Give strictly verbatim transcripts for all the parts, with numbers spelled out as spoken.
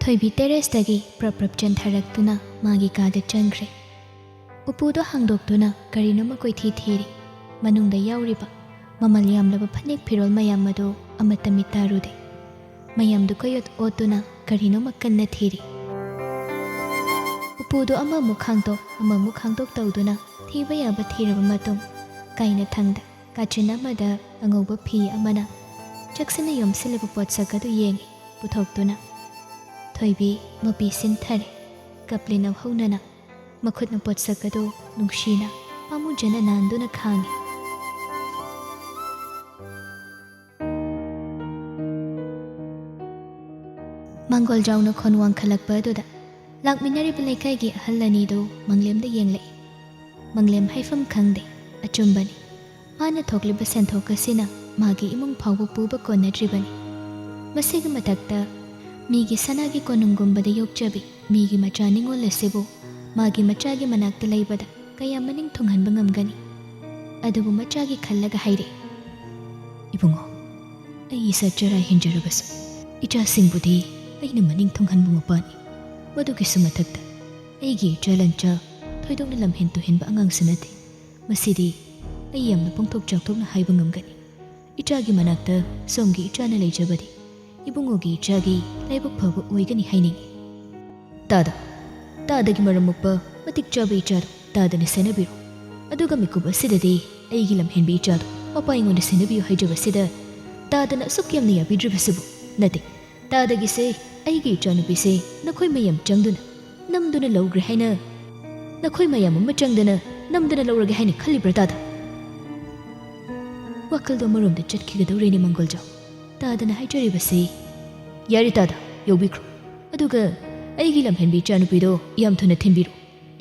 ꯊꯣꯏꯕꯤ terraceꯇꯒꯤ ꯄ꯭ꯔꯞ ꯄ꯭ꯔꯞ ꯆꯦꯟꯊꯔꯛꯇꯨꯅ ꯃꯥꯒꯤ ꯀꯥꯗ ꯆꯪꯈ꯭ꯔꯦ꯫ ꯎꯄꯨꯗꯣ ꯍꯥꯡꯗꯣꯛꯇꯨꯅ ꯀꯔꯤꯅꯣꯃ ꯀꯣꯏꯊꯤ ꯊꯤꯔꯤ꯫ ꯃꯅꯨꯡꯗ ꯌꯥꯎꯔꯤꯕ ꯃꯃꯜ ꯌꯥꯝꯂꯕ ꯐꯅꯦꯛ ꯐꯤꯔꯣꯜ ꯃꯌꯥꯝ ꯑꯗꯨ ꯑꯃꯠꯇ ꯃꯤꯠ ꯇꯥꯔꯨꯗꯦ꯫ ꯃꯌꯥꯝꯗꯨ ꯀꯣꯏꯑꯣꯠ ꯑꯣꯠꯇꯨꯅ ꯀꯔꯤꯅꯣꯃ ꯀꯟꯅ ꯊꯤꯔꯤ꯫ ꯎꯄꯨꯗꯣ ꯑꯃꯃꯨꯛ ꯍꯥꯡꯗꯣꯛ, ꯑꯃꯃꯨꯛ ꯍꯥꯡꯗꯣꯛ ꯇꯧꯗꯨꯅ ꯊꯤꯕ ꯌꯥꯕ ꯊꯤꯔꯕ ꯃꯇꯨꯡ, ꯀꯥꯏꯅꯊꯪꯗ ꯀꯥꯆꯤꯟ ꯑꯃꯗ ꯑꯉꯧꯕ ꯐꯤ ꯑꯃꯅ ꯆꯦꯛꯁꯤꯟꯅ ꯌꯣꯝꯁꯤꯜꯂꯕ ꯄꯣꯠꯁꯛ ꯑꯗꯨ ꯌꯦꯡꯉꯤ, ꯄꯨꯊꯣꯛꯇꯨꯅ꯫ ꯊꯣꯏꯕꯤ ꯃꯄꯤ ꯁꯤꯟꯊꯔꯦ꯫ ꯀꯞꯂꯤꯅ ꯍꯧꯅꯅ ꯃꯈꯨꯠꯅ ꯄꯣꯠꯁꯛ ꯑꯗꯨ ꯅꯨꯡꯁꯤꯅ, ꯄꯥꯝꯃꯨꯖꯅ ꯅꯥꯟꯗꯨꯅ ꯈꯥꯡꯉꯤ꯫ ꯃꯥꯡꯒꯣꯜꯖꯥꯎꯅ ꯈꯣꯟ ꯋꯥꯡꯈꯠꯂꯛꯄ ꯑꯗꯨꯗ ꯂꯥꯛꯃꯤꯟꯅꯔꯤꯕ ꯂꯩꯀꯥꯏꯒꯤ ꯑꯍꯜ ꯑꯅꯤꯗꯨ ꯃꯪꯂꯦꯝꯗ ꯌꯦꯡꯂꯛꯏ꯫ ꯃꯪꯂꯦꯝ ꯍꯥꯏꯐꯝ ꯈꯪꯗꯦ, ꯑꯆꯨꯝꯕꯅꯤ꯫ ꯃꯥꯅ ꯊꯣꯛꯂꯤꯕ ꯁꯦꯟꯊꯣꯛ ꯑꯁꯤꯅ ꯃꯥꯒꯤ ꯏꯃꯨꯡ ꯐꯥꯎꯕ ꯄꯨꯕ ꯀꯣꯟꯅꯗ꯭ꯔꯤꯕꯅꯤ꯫ ꯃꯁꯤꯒꯤ ꯃꯊꯛꯇ ꯃꯤꯒꯤ ꯁꯅꯥꯒꯤ ꯀꯣꯅꯨꯡꯒꯨꯝꯕꯗ ꯌꯣꯛꯆꯕꯤ ꯃꯤꯒꯤ ꯃꯆꯥ ꯅꯤꯉꯣꯜ ꯑꯁꯤꯕꯨ ꯃꯥꯒꯤ ꯃꯆꯥꯒꯤ ꯃꯅꯥꯛꯇ ꯂꯩꯕꯗ ꯀꯌꯥ ꯃꯅꯤꯡ ꯊꯨꯡꯍꯟꯕ ꯉꯝꯒꯅꯤ? ꯑꯗꯨꯕꯨ ꯃꯆꯥꯒꯤ ꯈꯜꯂꯒ ꯍꯥꯏꯔꯛꯏ, "ꯏꯕꯨꯡꯉꯣ, ꯑꯩ ꯏꯁꯥ ꯆꯔꯥ ꯍꯦꯟꯖꯔꯕꯁꯨ ꯏꯆꯥꯁꯤꯡꯕꯨꯗꯤ ꯑꯩꯅ ꯃꯅꯤꯡ ꯊꯨꯡꯍꯟꯕ ꯃꯄꯥꯅꯤ꯫ ꯃꯗꯨꯒꯤꯁꯨ ꯃꯊꯛꯇ ꯑꯩꯒꯤ ꯏꯆꯥ ꯂꯟꯆꯥ ꯊꯣꯏꯗꯣꯛꯅ ꯂꯝꯍꯦꯟ ꯇꯨꯍꯦꯟꯕ ꯑꯉꯥꯡꯁꯨ ꯅꯠꯇꯦ꯫ ꯃꯁꯤꯗꯤ ꯑꯩ ꯌꯥꯝꯅ ꯄꯣꯡꯊꯣꯛ ꯆꯥꯎꯊꯣꯛꯅ ꯍꯥꯏꯕ ꯉꯝꯒꯅꯤ꯫ ꯏꯆꯥꯒꯤ ꯃꯅꯥꯛꯇ ꯁꯣꯝꯒꯤ ꯏꯆꯥꯅ ꯂꯩꯖꯕꯗꯤ ꯏꯕꯨꯡꯉꯣꯒꯤ ꯏꯆꯥꯒꯤ ꯂꯥꯏꯕꯛ ꯐꯕ ꯑꯣꯏꯒꯅꯤ ꯍꯥꯏꯅꯤꯡꯏ꯫ ꯇꯥꯗ, ꯇꯥꯗꯒꯤ ꯃꯔꯝ ꯃꯣꯛꯄ ꯃꯇꯤꯛ ꯆꯥꯕ ꯏꯆꯥꯗꯨ ꯇꯥꯗꯅ ꯁꯦꯟꯅꯕꯤꯔꯣ꯫ ꯑꯗꯨꯒ ꯃꯤꯀꯨꯞ ꯑꯁꯤꯗꯗꯤ ꯑꯩꯒꯤ ꯂꯝꯍꯦꯟꯕꯤ ꯏꯆꯥꯗꯨ ꯃꯄꯥ ꯑꯩꯉꯣꯟꯗ ꯁꯦꯟꯅꯕꯤꯌꯨ ꯍꯥꯏꯖꯕꯁꯤꯗ ꯇꯥꯗꯅ ꯑꯁꯨꯛ ꯌꯥꯝꯅ ꯌꯥꯕꯤꯗ꯭ꯔꯤꯕꯁꯤꯕꯨ꯫ ꯅꯠꯇꯦ, ꯇꯥꯗꯒꯤꯁꯦ ꯑꯩꯒꯤ ꯏꯆꯥꯅꯨꯄꯤꯁꯦ ꯅꯈꯣꯏ ꯃꯌꯥꯝ ꯆꯪꯗꯨꯅ ꯅꯝꯗꯨꯅ ꯂꯧꯈ꯭ꯔꯦ ꯍꯥꯏꯅ ꯅꯈꯣꯏ ꯃꯌꯥꯝ ꯑꯃ ꯆꯪꯗꯅ ꯅꯝꯗꯅ ꯂꯧꯔꯒꯦ ꯍꯥꯏꯅ ꯈꯜꯂꯤꯕ꯭ꯔꯥ ꯇꯥꯗ?" ꯋꯥꯈꯜꯗꯣ ꯑꯃꯔꯣꯝꯗ ꯆꯠꯈꯤꯒꯗꯧꯔꯦꯅꯦ ꯃꯪꯒꯣꯜꯖꯥꯎ꯫ ꯇꯥꯗꯅ ꯍꯥꯏꯖꯔꯤꯕꯁꯤ, "ꯌꯥꯔꯦ ꯇꯥꯗ, ꯌꯧꯕꯤꯈ꯭ꯔꯣ꯫ ꯑꯗꯨꯒ ꯑꯩꯒꯤ ꯂꯝꯍꯦꯟꯕꯤ ꯏꯆꯥꯅꯨꯄꯤꯗꯣ ꯌꯥꯝ ꯊꯨꯅ ꯊꯤꯟꯕꯤꯔꯣ꯫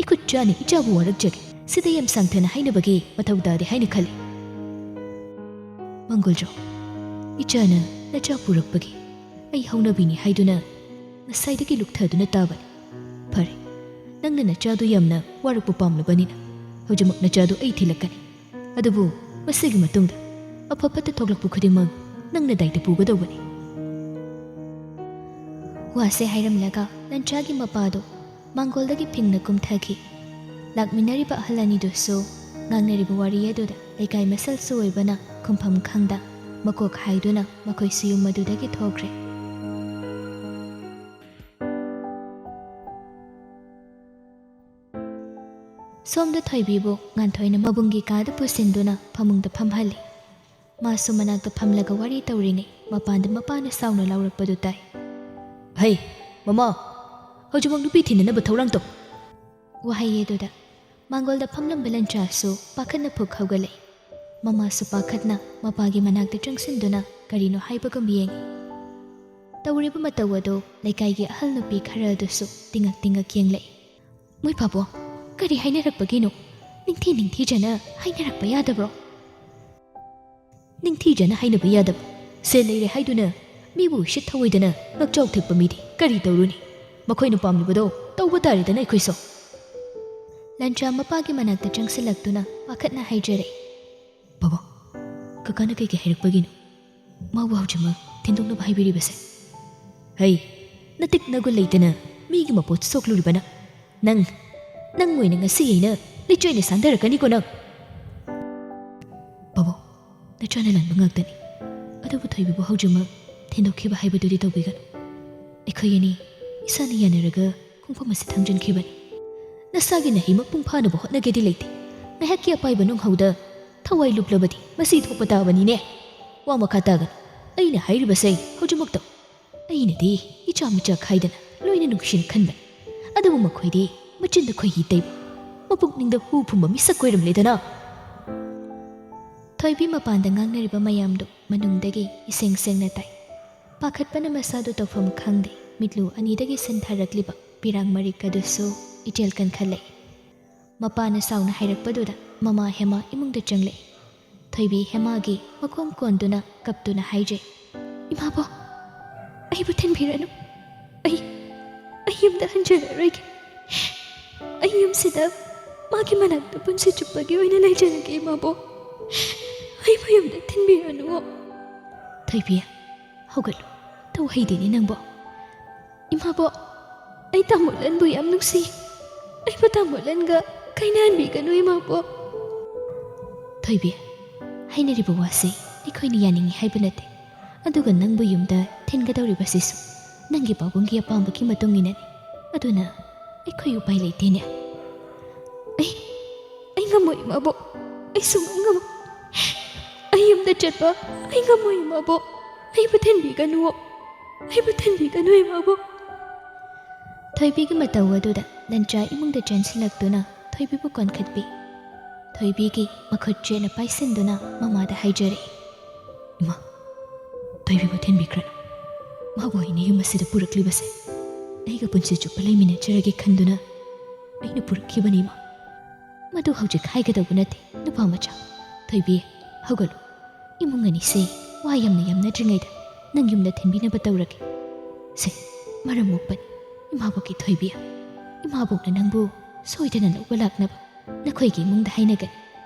ꯏꯈꯨꯠ ꯆꯥꯅ ꯏꯆꯥꯕꯨ ꯋꯥꯔꯛꯆꯒꯦ꯫ ꯁꯤꯗ ꯌꯥꯝ ꯁꯥꯡꯊꯅ ꯍꯥꯏꯅꯕꯒꯤ ꯃꯊꯧ ꯇꯥꯗꯦ ꯍꯥꯏꯅ ꯈꯜꯂꯤ꯫" ꯃꯪꯒꯣꯜꯖꯥꯎ, ꯏꯆꯥꯅ ꯅꯆꯥ ꯄꯨꯔꯛꯄꯒꯤ ꯑꯩ ꯍꯧꯅꯕꯤꯅꯤ ꯍꯥꯏꯗꯨꯅ ꯉꯁꯥꯏꯗꯒꯤ ꯂꯨꯛꯊꯗꯨꯅ ꯇꯥꯕꯅꯤ꯫ ꯐꯔꯦ, ꯅꯪꯅ ꯅꯆꯥꯗꯨ ꯌꯥꯝꯅ ꯋꯥꯔꯛꯄ ꯄꯥꯝꯂꯕꯅꯤꯅ ꯍꯧꯖꯤꯛꯃꯛ ꯅꯆꯥꯗꯨ ꯑꯩ ꯊꯤꯜꯂꯛꯀꯅꯤ꯫ ꯑꯗꯨꯕꯨ ꯃꯁꯤꯒꯤ ꯃꯇꯨꯡꯗ ꯑꯐ ꯐꯠꯇ ꯊꯣꯛꯂꯛꯄ ꯈꯨꯗꯤꯡꯃꯛ ꯅꯪꯅ ꯗꯥꯏꯇ ꯄꯨꯒꯗꯧꯕꯅꯤ꯫ ꯋꯥꯁꯦ ꯍꯥꯏꯔꯝꯂꯒ ꯂꯟꯆꯥꯒꯤ ꯃꯄꯥꯗꯨ ꯃꯥꯡꯒꯣꯜꯗꯒꯤ ꯐꯤꯡꯅ ꯀꯨꯝꯊꯈꯤ꯫ ꯂꯥꯛꯃꯤꯟꯅꯔꯤꯕ ꯑꯍꯜ ꯑꯅꯤꯗꯨꯁꯨ ꯉꯥꯡꯅꯔꯤꯕ ꯋꯥꯔꯤ ꯑꯗꯨꯗ ꯂꯩꯀꯥꯏ ꯃꯁꯦꯜꯁꯨ ꯑꯣꯏꯕꯅ ꯈꯨꯝꯐꯝ ꯈꯪꯗ ꯃꯀꯣꯛ ꯍꯥꯏꯗꯨꯅ ꯃꯈꯣꯏꯁꯨ ꯌꯨꯝ ꯑꯗꯨꯗꯒꯤ ꯊꯣꯛꯈ꯭ꯔꯦ꯫ ꯁꯣꯝꯗ ꯊꯣꯏꯕꯤꯕꯨ ꯉꯥꯟꯊꯣꯏꯅ ꯃꯕꯨꯡꯒꯤ ꯀꯥꯗ ꯄꯨꯁꯤꯟꯗꯨꯅ ꯐꯃꯨꯡꯗ ꯐꯝꯍꯜꯂꯤ꯫ ꯃꯥꯁꯨ ꯃꯅꯥꯛꯇ ꯐꯝꯂꯒ ꯋꯥꯔꯤ ꯇꯧꯔꯤꯉꯩ ꯃꯄꯥꯟꯗ ꯃꯄꯥꯅ ꯁꯥꯎꯅ ꯂꯥꯎꯔꯛꯄꯗꯨ ꯇꯥꯏ꯫ "ꯍꯩ, ꯃꯃꯥ, ꯍꯧꯖꯤꯛꯃꯛ ꯅꯨꯄꯤ ꯊꯤꯅꯅꯕ ꯊꯧꯔꯥꯡ ꯇꯧ!" ꯋꯥꯍꯩ ꯑꯗꯨꯗ ꯃꯥꯡꯒꯣꯜꯗ ꯐꯝꯂꯝꯕ ꯂꯟꯆꯥꯁꯨ ꯄꯥꯈꯠꯅ ꯐꯨꯛ ꯍꯧꯒꯠꯂꯛꯏ꯫ ꯃꯃꯥꯁꯨ ꯄꯥꯈꯠꯅ ꯃꯄꯥꯒꯤ ꯃꯅꯥꯛꯇ ꯆꯪꯁꯤꯟꯗꯨꯅ ꯀꯔꯤꯅꯣ ꯍꯥꯏꯕꯒꯨꯝ ꯌꯦꯡꯏ꯫ ꯇꯧꯔꯤꯕ ꯃꯇꯧ ꯑꯗꯨ ꯂꯩꯀꯥꯏꯒꯤ ꯑꯍꯜ ꯅꯨꯄꯤ ꯈꯔ ꯑꯗꯨꯁꯨ ꯇꯤꯡꯉꯛ ꯇꯤꯡꯉꯛ ꯌꯦꯡꯂꯛꯏ꯫ "ꯃꯣꯏ ꯄꯥꯕꯣ, ꯀꯔꯤ ꯍꯥꯏꯅꯔꯛꯄꯒꯤꯅꯣ? ꯅꯤꯡꯊꯤ ꯅꯤꯡꯊꯤꯖꯅ ꯍꯥꯏꯅꯔꯛꯄ ꯌꯥꯗꯕ꯭ꯔꯣ?" "ꯅꯤꯡꯊꯤꯖꯅ ꯍꯥꯏꯅꯕ ꯌꯥꯗꯕ? ꯁꯦꯜ ꯂꯩꯔꯦ ꯍꯥꯏꯗꯨꯅ ꯃꯤꯕꯨ ꯎꯁꯤꯠ ꯊꯑꯣꯏꯗꯅ ꯉꯥꯛꯆꯥꯎ ꯊꯦꯛꯄ ꯃꯤꯗꯤ ꯀꯔꯤ ꯇꯧꯔꯨꯅꯤ? ꯃꯈꯣꯏꯅ ꯄꯥꯝꯂꯤꯕꯗꯣ ꯇꯧꯕ ꯇꯥꯔꯦꯗꯅ ꯑꯩꯈꯣꯏꯁꯨ꯫" ꯂꯟꯆꯥ ꯃꯄꯥꯒꯤ ꯃꯅꯥꯛꯇ ꯆꯪꯁꯤꯜꯂꯛꯇꯨꯅ ꯄꯥꯈꯠꯅ ꯍꯥꯏꯖꯔꯛꯏ꯫ "ꯕꯥꯕꯥ, ꯀꯀꯥꯅ ꯀꯩꯒꯤ ꯍꯥꯏꯔꯛꯄꯒꯤꯅꯣ ꯃꯥꯕꯨ ꯍꯧꯖꯤꯛꯃꯛ ꯊꯤꯟꯗꯣꯛꯅꯕ ꯍꯥꯏꯕꯤꯔꯤꯕꯁꯦ?" "ꯍꯩ, ꯅꯇꯤꯛ ꯅꯒꯨꯟ ꯂꯩꯇꯅ ꯃꯤꯒꯤ ꯃꯄꯣꯠ ꯁꯣꯛꯂꯨꯔꯤꯕ ꯅꯪ, ꯅꯪ, ꯅꯪ ꯑꯣꯏꯅ ꯉꯁꯤ ꯑꯩꯅ ꯂꯤꯆꯩꯅ ꯁꯥꯟꯊꯔꯛꯀꯅꯤꯀꯣ ꯅꯪ!" "ꯕꯥꯕꯣ, ꯅꯆꯥꯅ ꯂꯥꯟꯕ ꯉꯥꯛꯇꯅꯤ꯫ ꯑꯗꯨꯕꯨ ꯊꯣꯏꯕꯤꯕꯨ ꯍꯧꯖꯤꯛꯃꯛ ꯊꯤꯟꯗꯣꯛꯈꯤꯕ ꯍꯥꯏꯕꯗꯨꯗꯤ ꯇꯧꯕꯤꯒꯅꯨ꯫ ꯑꯩꯈꯣꯏ ꯑꯅꯤ ꯏꯁꯥꯅ ꯌꯥꯅꯔꯒ ꯈꯣꯡꯐꯝ ꯑꯁꯤ ꯊꯥꯡꯖꯤꯟꯈꯤꯕꯅꯤ꯫ ꯅꯁꯥꯒꯤ ꯅꯍꯩ ꯃꯄꯨꯡ ꯐꯥꯅꯕ ꯍꯣꯠꯅꯒꯦꯗꯤ ꯂꯩꯇꯦ꯫ ꯉꯥꯏꯍꯥꯛꯀꯤ ꯑꯄꯥꯏꯕ ꯅꯨꯡꯍꯧꯗ ꯊꯋꯥꯏ ꯂꯨꯞꯂꯕꯗꯤ ꯃꯁꯤ ꯊꯣꯛꯄ ꯇꯥꯕꯅꯤꯅꯦ꯫ ꯋꯥ ꯃꯈꯥ ꯇꯥꯒꯅꯨ꯫ ꯑꯩꯅ ꯍꯥꯏꯔꯤꯕꯁꯦ ꯍꯧꯖꯤꯛꯃꯛꯇ ꯑꯩꯅꯗꯤ ꯏꯆꯥ ꯃꯤꯆꯥ ꯈꯥꯏꯗꯅ ꯂꯣꯏꯅ ꯅꯨꯡꯁꯤꯅ ꯈꯟꯕꯅꯤ꯫ ꯑꯗꯨꯕꯨ ꯃꯈꯣꯏꯗꯤ ꯃꯆꯤꯟꯗ ꯈꯣꯏꯍꯤ ꯇꯩꯕ, ꯃꯄꯨꯛꯅꯤꯡꯗ ꯍꯨ ꯐꯨꯝꯕ ꯃꯤꯁꯛ ꯑꯣꯏꯔꯝꯂꯦꯗꯅ꯫" ꯊꯣꯏꯕꯤ ꯃꯄꯥꯟꯗ ꯉꯥꯡꯅꯔꯤꯕ ꯃꯌꯥꯝꯗꯨ ꯃꯅꯨꯡꯗꯒꯤ ꯏꯁꯦꯡ ꯁꯦꯡꯅ ꯇꯥꯏ꯫ ꯄꯥꯈꯠꯄꯅ ꯃꯁꯥꯗꯨ ꯇꯧꯐꯝ ꯈꯪꯗꯦ꯫ ꯃꯤꯠꯂꯨ ꯑꯅꯤꯗꯒꯤ ꯁꯤꯟꯊꯔꯛꯂꯤꯕ ꯄꯤꯔꯥꯡ ꯃꯔꯤꯛ ꯑꯗꯨꯁꯨ ꯏꯆꯦꯜ ꯀꯟꯈꯠꯂꯛꯏ꯫ ꯃꯄꯥꯅ ꯁꯥꯎꯅ ꯍꯥꯏꯔꯛꯄꯗꯨꯗ ꯃꯃꯥ ꯍꯦꯃꯥ ꯏꯃꯨꯡꯗ ꯆꯪꯂꯛꯏ꯫ ꯊꯣꯏꯕꯤ ꯍꯦꯃꯥꯒꯤ ꯃꯈꯣꯡ ꯀꯣꯟꯗꯨꯅ ꯀꯞꯇꯨꯅ ꯍꯥꯏꯖꯩ, "ꯏꯃꯥꯕꯣ, ꯑꯩꯕꯨ ꯊꯤꯟꯕꯤꯔꯅꯨ꯫ ꯑꯩ, ꯑꯩ ꯌꯨꯝꯗ ꯍꯟꯖꯔꯔꯣꯏꯒꯦ꯫ ꯑꯩ ꯌꯨꯝꯁꯤꯗ ꯃꯥꯒꯤ ꯃꯅꯥꯛꯇ ꯄꯨꯟꯁꯤ ꯆꯨꯞꯄꯒꯤ ꯑꯣꯏꯅ ꯂꯩꯖꯔꯒꯦ, ꯏꯃꯥꯕꯣ꯫ ꯑꯩꯕꯨ ꯌꯨꯝꯗ ꯊꯤꯟꯕꯤꯔꯅꯨ꯫" "ꯊꯣꯏꯕꯤ, ꯍꯧꯒꯠꯂꯨ꯫ ꯇꯧ ꯍꯩꯗꯦꯅꯦ ꯅꯪꯕꯣ꯫ ꯏꯃꯥꯕꯣꯛ, ꯑꯩ ꯇꯥꯃꯣꯂꯟꯕꯨ ꯌꯥꯝ ꯅꯨꯡꯁꯤ꯫ ꯑꯩꯕꯨ ꯇꯥꯃꯣꯂꯟꯒ ꯀꯥꯏꯅꯍꯟꯕꯤꯒꯅꯨ, ꯏꯃꯥꯕꯣꯛ꯫ ꯊꯣꯏꯕꯤ, ꯍꯥꯏꯅꯔꯤꯕ ꯋꯥꯁꯤ ꯑꯩꯈꯣꯏꯅ ꯌꯥꯅꯤꯡꯉꯤ ꯍꯥꯏꯕ ꯅꯠꯇꯦ, ꯑꯗꯨꯒ ꯅꯪꯕꯨ ꯌꯨꯝꯗ ꯊꯤꯟꯒꯗꯧꯔꯤꯕꯁꯤꯁꯨ ꯅꯪꯒꯤ ꯄꯥꯕꯨꯡꯒꯤ ꯑꯄꯥꯝꯕꯒꯤ ꯃꯇꯨꯡ ꯏꯟꯅꯅꯤ꯫ ꯑꯗꯨꯅ ꯑꯩꯈꯣꯏ ꯎꯄꯥꯏ ꯂꯩꯇꯦꯅꯦ꯫ ꯑꯩ, ꯑꯩ ꯉꯝꯃꯣꯏ, ꯏꯃꯥꯕꯣꯛ꯫ ꯑꯩ ꯁꯨꯡꯉꯝ ꯉꯝꯃꯣꯏ꯫ ꯑꯩ ꯌꯨꯝꯗ ꯆꯠꯄ ꯑꯩ ꯉꯝꯃꯣꯏ, ꯏꯃꯥꯕꯣꯛ꯫ ꯑꯩꯕꯨ ꯊꯤꯟꯕꯤꯒꯅꯨ꯫ ꯑꯩꯕꯨ ꯊꯤꯟꯕꯤꯒꯅꯨ, ꯏꯃꯥꯕꯣꯛ꯫ ꯊꯣꯏꯕꯤꯒꯤ ꯃꯇꯧ ꯑꯗꯨꯗ ꯂꯟꯆꯥ ꯏꯃꯨꯡꯗ ꯆꯦꯟꯁꯤꯜꯂꯛꯇꯨꯅ ꯊꯣꯏꯕꯤꯕꯨ ꯀꯣꯟꯈꯠꯄꯤ꯫ ꯊꯣꯏꯕꯤꯒꯤ ꯃꯈꯨꯠ ꯆꯦꯠꯅ ꯄꯥꯏꯁꯤꯟꯗꯨꯅ ꯃꯃꯥꯗ ꯍꯥꯏꯖꯔꯛꯏ꯫ ꯏꯃꯥ, ꯊꯣꯏꯕꯤꯕꯨ ꯊꯤꯟꯕꯤꯈ꯭ꯔꯅꯨ꯫ ꯃꯥꯕꯨ ꯑꯩꯅ ꯌꯨꯝ ꯑꯁꯤꯗ ꯄꯨꯔꯛꯂꯤꯕꯁꯦ ꯑꯩꯒ ꯄꯨꯟꯁꯤ ꯆꯨꯞꯄ ꯂꯩꯃꯤꯟꯅꯖꯔꯒꯦ ꯈꯟꯗꯨꯅ ꯑꯩꯅ ꯄꯨꯔꯛꯈꯤꯕꯅꯤ, ꯏꯃꯥ꯫ ꯃꯗꯨ ꯍꯧꯖꯤꯛ ꯍꯥꯏꯒꯗꯧꯕ ꯅꯠꯇꯦ, ꯅꯨꯄꯥ ꯃꯆꯥ꯫ ꯊꯣꯏꯕꯤ, ꯍꯧꯒꯠꯂꯨ꯫ ꯏꯃꯨꯡ ꯑꯅꯤꯁꯦ ꯋꯥ ꯌꯥꯝꯅ ꯌꯥꯝꯅꯗ꯭ꯔꯤꯉꯩꯗ ꯅꯪ ꯌꯨꯝꯗ ꯊꯤꯟꯕꯤꯅꯕ ꯇꯧꯔꯒꯦ꯫ ꯁꯦ, ꯃꯔꯝ ꯃꯣꯛꯄꯅꯤ, ꯏꯃꯥꯕꯣꯛꯀꯤ ꯊꯣꯏꯕꯤ꯫ ꯏꯃꯥꯕꯣꯛꯅ ꯅꯪꯕꯨ ꯁꯣꯏꯗꯅ ꯂꯧꯕ ꯂꯥꯛꯅꯕ ꯅꯈꯣꯏꯒꯤ ꯏꯃꯨꯡꯗ ꯍꯥꯏꯅꯒꯅꯤ꯫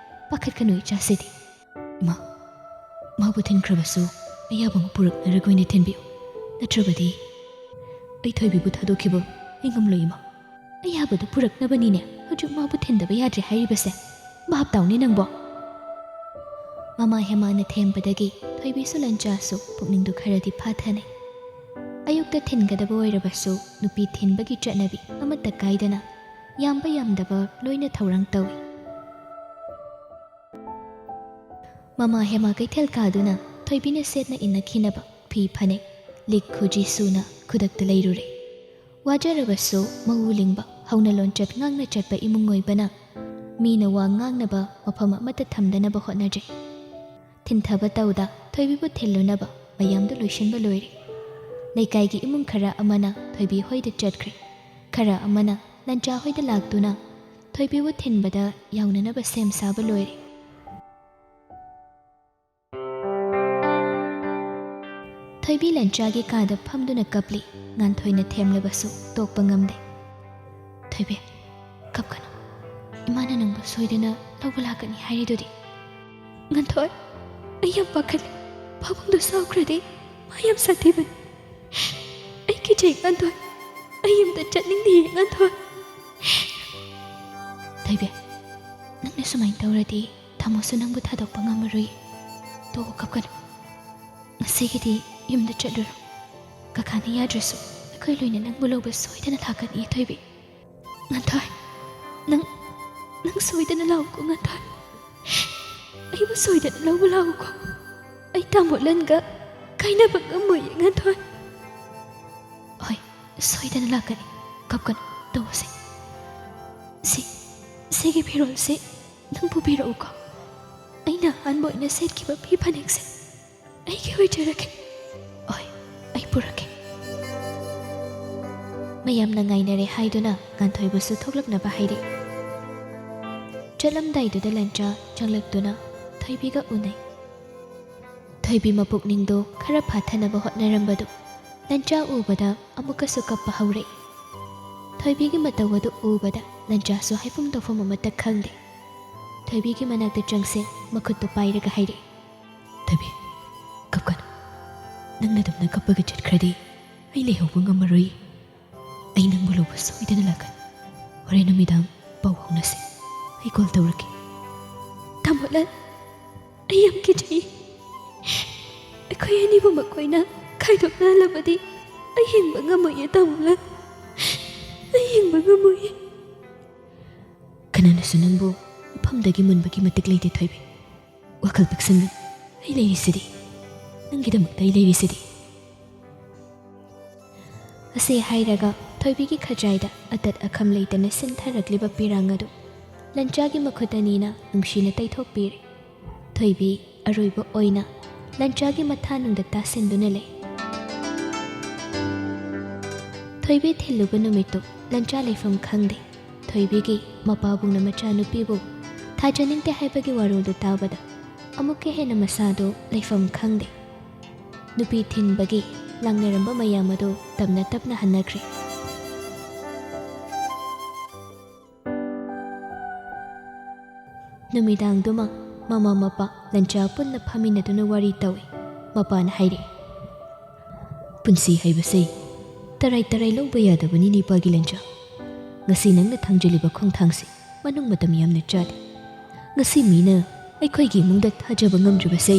ꯄꯥꯈꯠꯀꯅꯨ, ꯏꯆꯥꯁꯤꯗꯤ꯫ ꯏꯃꯥ, ꯃꯥꯕꯨ ꯊꯤꯟꯈ꯭ꯔꯕꯁꯨ ꯑꯌꯥꯕ ꯑꯃ ꯄꯨꯔꯛꯅꯔꯒ ꯑꯣꯏꯅ ꯊꯤꯟꯕꯤꯌꯨ, ꯅꯠꯇ꯭ꯔꯕꯗꯤ ꯑꯩ ꯊꯣꯏꯕꯤꯕꯨ ꯊꯥꯗꯣꯛꯈꯤꯕ ꯑꯩ ꯉꯝꯂꯣꯏ, ꯏꯃꯥ꯫ ꯑꯌꯥꯕꯗꯨ ꯄꯨꯔꯛꯅꯕꯅꯤꯅꯦ ꯍꯧꯖꯤꯛ ꯃꯥꯕꯨ ꯊꯤꯟꯗꯕ ꯌꯥꯗ꯭ꯔꯦ ꯍꯥꯏꯔꯤꯕꯁꯦ꯫ ꯚꯥꯞ ꯇꯥꯎꯅꯦ ꯅꯪꯕꯣ꯫ ꯃꯃꯥ ꯍꯦꯃꯥꯅ ꯊꯦꯝꯕꯗꯒꯤ ꯊꯣꯏꯕꯤꯁꯨ ꯂꯟꯆꯥꯁꯨ ꯄꯨꯛꯅꯤꯡꯗꯨ ꯈꯔꯗꯤ ꯐꯥꯊꯅꯩ꯫ ꯑꯌꯨꯛꯇ ꯊꯤꯟꯒꯗꯕ ꯑꯣꯏꯔꯕꯁꯨ ꯅꯨꯄꯤ ꯊꯤꯟꯕꯒꯤ ꯆꯠꯅꯕꯤ ꯑꯃꯠꯇ ꯀꯥꯏꯗꯅ ꯌꯥꯝꯕ ꯌꯥꯝꯗꯕ ꯂꯣꯏꯅ ꯊꯧꯔꯥꯡ ꯇꯧꯏ꯫ ꯃꯃꯥ ꯍꯦꯃꯥ ꯀꯩꯊꯦꯜ ꯀꯥꯗꯨꯅ ꯊꯣꯏꯕꯤꯅ ꯁꯦꯠꯅ ꯏꯟꯅꯈꯤꯅꯕ ꯐꯤ ꯐꯅꯦꯛ, ꯂꯤꯛ ꯈꯨꯖꯤ ꯁꯨꯅ ꯈꯨꯗꯛꯇ ꯂꯩꯔꯨꯔꯦ꯫ ꯋꯥꯖꯔꯕꯁꯨ ꯃꯎ ꯂꯤꯡꯕ, ꯍꯧꯅ ꯂꯣꯟꯆꯠ ꯉꯥꯛꯅ ꯆꯠꯄ ꯏꯃꯨꯡ ꯑꯣꯏꯕꯅ ꯃꯤꯅ ꯋꯥ ꯉꯥꯡꯅꯕ ꯃꯐꯝ ꯑꯃꯠꯇ ꯊꯝꯗꯅꯕ ꯍꯣꯠꯅꯖꯩ꯫ ꯊꯤꯟꯊꯕ ꯇꯧꯗ ꯊꯣꯏꯕꯤꯕꯨ ꯊꯤꯜꯂꯨꯅꯕ ꯃꯌꯥꯝꯗꯨ ꯂꯣꯏꯁꯤꯟꯕ ꯂꯣꯏꯔꯦ꯫ ꯂꯩꯀꯥꯏꯒꯤ ꯏꯃꯨꯡ ꯈꯔ ꯑꯃꯅ ꯊꯣꯏꯕꯤ ꯍꯣꯏꯗ ꯆꯠꯈ꯭ꯔꯦ꯫ ꯈꯔ ꯑꯃꯅ ꯂꯟꯆꯥ ꯍꯣꯏꯗ ꯂꯥꯛꯇꯨꯅ ꯊꯣꯏꯕꯤꯕꯨ ꯊꯤꯟꯕꯗ ꯌꯥꯎꯅꯅꯕ ꯁꯦꯝ ꯁꯥꯕ ꯂꯣꯏꯔꯦ꯫ ꯊꯣꯏꯕꯤ ꯂꯟꯆꯥꯒꯤ ꯀꯥꯗ ꯐꯝꯗꯨꯅ ꯀꯞꯂꯤ꯫ ꯉꯥꯟꯊꯣꯏꯅ ꯊꯦꯝꯂꯕꯁꯨ ꯇꯣꯛꯄ ꯉꯝꯗꯦ꯫ "ꯊꯣꯏꯕꯤ, ꯀꯞꯀꯅꯨ꯫ ꯏꯃꯥꯅ ꯅꯪꯕꯨ ꯁꯣꯏꯗꯅ ꯂꯧꯕ ꯂꯥꯛꯀꯅꯤ ꯍꯥꯏꯔꯤꯗꯨꯗꯤ꯫" "ꯉꯥꯟꯊꯣꯏ, ꯑꯩ ꯌꯥꯝ ꯄꯥꯈꯠꯂꯤ꯫ ꯄꯥꯕꯨꯡꯗꯨ ꯁꯥꯎꯈ꯭ꯔꯗꯤ ꯃꯥ ꯌꯥꯝ ꯁꯥꯊꯤꯕꯅꯤ꯫ ꯑꯩ ꯀꯤꯖꯩ꯫ ꯍꯦ ꯉꯥꯟꯊꯣꯏ, ꯑꯩ ꯌꯨꯝꯗ ꯆꯠꯅꯤꯡꯗꯤꯌꯦ ꯉꯥꯟꯊꯣꯏ꯫ ꯊꯣꯏꯕꯤ, ꯅꯪꯅ ꯁꯨꯃꯥꯏꯅ ꯇꯧꯔꯗꯤ ꯇꯥꯃꯣꯁꯨ ꯅꯪꯕꯨ ꯊꯥꯗꯣꯛꯄ ꯉꯝꯃꯔꯣꯏ꯫ ꯇꯣꯛꯑꯣ, ꯀꯞꯀꯅꯨ꯫ ꯉꯁꯤꯒꯤꯗꯤ ꯌꯨꯝꯗ ꯆꯠꯂꯨꯔꯣ꯫ ꯀꯀꯥꯅ ꯌꯥꯗ꯭ꯔꯁꯨ ꯑꯩꯈꯣꯏ ꯂꯣꯏꯅ ꯅꯪꯕꯨ ꯂꯧꯕ ꯁꯣꯏꯗꯅ ꯂꯥꯛꯀꯅꯤ ꯊꯣꯏꯕꯤ꯫ ꯉꯥꯟꯊꯣꯏ, ꯅꯪ, ꯅꯪ ꯁꯣꯏꯗꯅ ꯂꯥꯛꯎꯀꯣ ꯉꯥꯟꯊꯣꯏ꯫ ꯑꯩꯕꯨ ꯁꯣꯏꯗꯅ ꯂꯧꯕ ꯂꯥꯛꯎꯀꯣ꯫ ꯑꯩ ꯇꯥꯃꯣ ꯂꯟꯒ ꯀꯥꯏꯅꯕ ꯉꯝꯃꯣꯏꯌꯦ ꯉꯥꯟꯊꯣꯏ꯫ ꯍꯣꯏ, ꯁꯣꯏꯗꯅ ꯂꯥꯛꯀꯅꯤ꯫ ꯀꯞꯀꯅꯨ, ꯇꯧꯁꯦ꯫ ꯁꯤ, ꯁꯤꯒꯤ ꯐꯤꯔꯣꯜꯁꯤ ꯅꯪ ꯄꯨꯕꯤꯔꯛꯎꯀꯣ꯫ ꯑꯩꯅ ꯑꯍꯥꯟꯕ ꯑꯣꯏꯅ ꯁꯦꯠꯈꯤꯕ ꯐꯤ ꯐꯅꯦꯛꯁꯦ ꯑꯩꯒꯤ ꯑꯣꯏꯖꯔꯒꯦ꯫ ꯍꯣꯏ, ꯑꯩ ꯄꯨꯔꯛꯀꯦ꯫ ꯃꯌꯥꯝꯅ ꯉꯥꯏꯅꯔꯦ ꯍꯥꯏꯗꯨꯅ ꯉꯥꯟꯊꯣꯏꯕꯨꯁꯨ ꯊꯣꯛꯂꯛꯅꯕ ꯍꯥꯏꯔꯛꯏ꯫ ꯆꯠꯂꯝꯗꯥꯏꯗꯨꯗ ꯂꯟꯆꯥ ꯆꯪꯂꯛꯇꯨꯅ ꯊꯣꯏꯕꯤꯒ ꯎꯅꯩ꯫ ꯊꯣꯏꯕꯤ ꯃꯄꯨꯛꯅꯤꯡꯗꯣ ꯈꯔ ꯐꯥꯊꯅꯕ ꯍꯣꯠꯅꯔꯝꯕꯗꯨ ꯂꯟꯆꯥ ꯎꯕꯗ ꯑꯃꯨꯛꯀꯁꯨ ꯀꯞꯄ ꯍꯧꯔꯛꯏ꯫ ꯊꯣꯏꯕꯤꯒꯤ ꯃꯇꯧ ꯑꯗꯨ ꯎꯕꯗ ꯂꯟꯆꯥꯁꯨ ꯍꯥꯏꯐꯝ ꯇꯧꯐꯝ ꯑꯃꯠꯇ ꯈꯪꯗꯦ꯫ ꯊꯣꯏꯕꯤꯒꯤ ꯃꯅꯥꯛꯇ ꯆꯪꯁꯤꯜ ꯃꯈꯨꯠꯇꯨ ꯄꯥꯏꯔꯒ ꯍꯥꯏꯔꯛꯏ, "ꯊꯣꯏꯕꯤ, ꯀꯞꯀꯅꯨ꯫ ꯅꯪꯅ ꯑꯗꯨꯝꯅ ꯀꯞꯄꯒ ꯆꯠꯈ꯭ꯔꯗꯤ ꯑꯩ ꯂꯩꯍꯧꯕ ꯉꯝꯃꯔꯣꯏ꯫ ꯑꯩ ꯅꯪꯕꯨ ꯂꯧꯕ ꯁꯣꯏꯗꯅ ꯂꯥꯛꯀꯅꯤ꯫ ꯍꯣꯔꯦꯟ ꯅꯨꯃꯤꯗꯥꯡ ꯄꯥꯎ ꯐꯥꯎꯅꯁꯤ꯫ ꯑꯩ ꯀꯣꯜ ꯇꯧꯔꯛꯀꯦ꯫" ꯇꯥꯃꯣ ꯂꯟ, ꯑꯩ ꯌꯥꯝ ꯀꯤꯖꯩ꯫ ꯑꯩꯈꯣꯏ ꯑꯅꯤꯕꯨ ꯃꯈꯣꯏꯅ ꯈꯥꯏꯗꯣꯛꯅꯍꯜꯂꯕꯗꯤ ꯑꯩ ꯍꯤꯡꯕ ꯉꯝꯃꯣꯏꯌꯦ ꯇꯥꯃꯣ ꯂꯟ꯫ ꯑꯩ ꯍꯤꯡꯕ ꯉꯝꯃꯣꯏꯌꯦ꯫ ꯀꯅꯥꯅꯁꯨ ꯅꯪꯕꯨ ꯃꯐꯝꯗꯒꯤ ꯃꯨꯟꯕꯒꯤ ꯃꯇꯤꯛ ꯂꯩꯇꯦ ꯊꯣꯏꯕꯤ꯫ ꯋꯥꯈꯜ ꯄꯤꯛꯁꯟꯒꯅꯨ꯫ ꯑꯩ ꯂꯩꯔꯤꯁꯤꯗꯤ꯫ ꯅꯪꯒꯤꯗꯃꯛꯇ ꯑꯩ ꯂꯩꯔꯤꯁꯤꯗꯤ꯫ ꯑꯁꯤ ꯍꯥꯏꯔꯒ ꯊꯣꯏꯕꯤꯒꯤ ꯈꯖꯥꯏꯗ ꯑꯇꯠ ꯑꯈꯝ ꯂꯩꯇꯅ ꯁꯤꯟꯊꯔꯛꯂꯤꯕ ꯄꯤꯔꯥꯡ ꯑꯗꯨ ꯂꯟꯆꯥꯒꯤ ꯃꯈꯨꯠ ꯑꯅꯤꯅ ꯅꯨꯡꯁꯤꯅ ꯇꯩꯊꯣꯛꯄꯤꯔꯦ꯫ ꯊꯣꯏꯕꯤ ꯑꯔꯣꯏꯕ ꯑꯣꯏꯅ ꯂꯟꯆꯥꯒꯤ ꯃꯊꯥꯅꯨꯡꯗ ꯇꯥꯁꯤꯟꯗꯨꯅ ꯂꯩ꯫ ꯊꯣꯏꯕꯤ ꯊꯤꯜꯂꯨꯕ ꯅꯨꯃꯤꯠꯇꯨ ꯂꯟꯆꯥ ꯂꯩꯐꯝ ꯈꯪꯗꯦ꯫ ꯊꯣꯏꯕꯤꯒꯤ ꯃꯄꯥꯕꯨꯡꯅ ꯃꯆꯥꯅꯨꯄꯤꯕꯨ ꯊꯥꯖꯅꯤꯡꯗꯦ ꯍꯥꯏꯕꯒꯤ ꯋꯥꯔꯣꯜꯗꯨ ꯇꯥꯕꯗ ꯑꯃꯨꯛꯀ ꯍꯦꯟꯅ ꯃꯁꯥꯗꯨ ꯂꯩꯐꯝ ꯈꯪꯗꯦ꯫ ꯅꯨꯄꯤ ꯊꯤꯟꯕꯒꯤ ꯂꯥꯡꯅꯔꯝꯕ ꯃꯌꯥꯝ ꯑꯗꯨ ꯇꯞꯅ ꯇꯞꯅ ꯍꯟꯅꯈ꯭ꯔꯦ꯫ ꯅꯨꯃꯤꯗꯥꯡꯗꯨꯃ ꯃꯃꯥ ꯃꯄꯥ ꯂꯟꯆꯥ ꯄꯨꯟꯅ ꯐꯝꯃꯤꯟꯅꯗꯨꯅ ꯋꯥꯔꯤ ꯇꯧꯏ꯫ ꯃꯄꯥꯅ ꯍꯥꯏꯔꯛꯏ, "ꯄꯨꯟꯁꯤ ꯍꯥꯏꯕꯁꯦ ꯇꯔꯥꯏ ꯇꯔꯥꯏ ꯂꯧꯕ ꯌꯥꯗꯕꯅꯤꯅꯦ, ꯏꯄꯥꯒꯤ ꯂꯟꯖꯥ꯫ ꯉꯁꯤ ꯅꯪꯅ ꯊꯥꯡꯖꯤꯜꯂꯤꯕ ꯈꯣꯡꯊꯥꯡꯁꯤ ꯃꯅꯨꯡ ꯃꯇꯝ ꯌꯥꯝꯅ ꯆꯥꯗꯦ꯫ ꯉꯁꯤ ꯃꯤꯅ ꯑꯩꯈꯣꯏꯒꯤ ꯏꯃꯨꯡꯗ ꯊꯥꯖꯕ ꯉꯝꯗ꯭ꯔꯤꯕꯁꯦ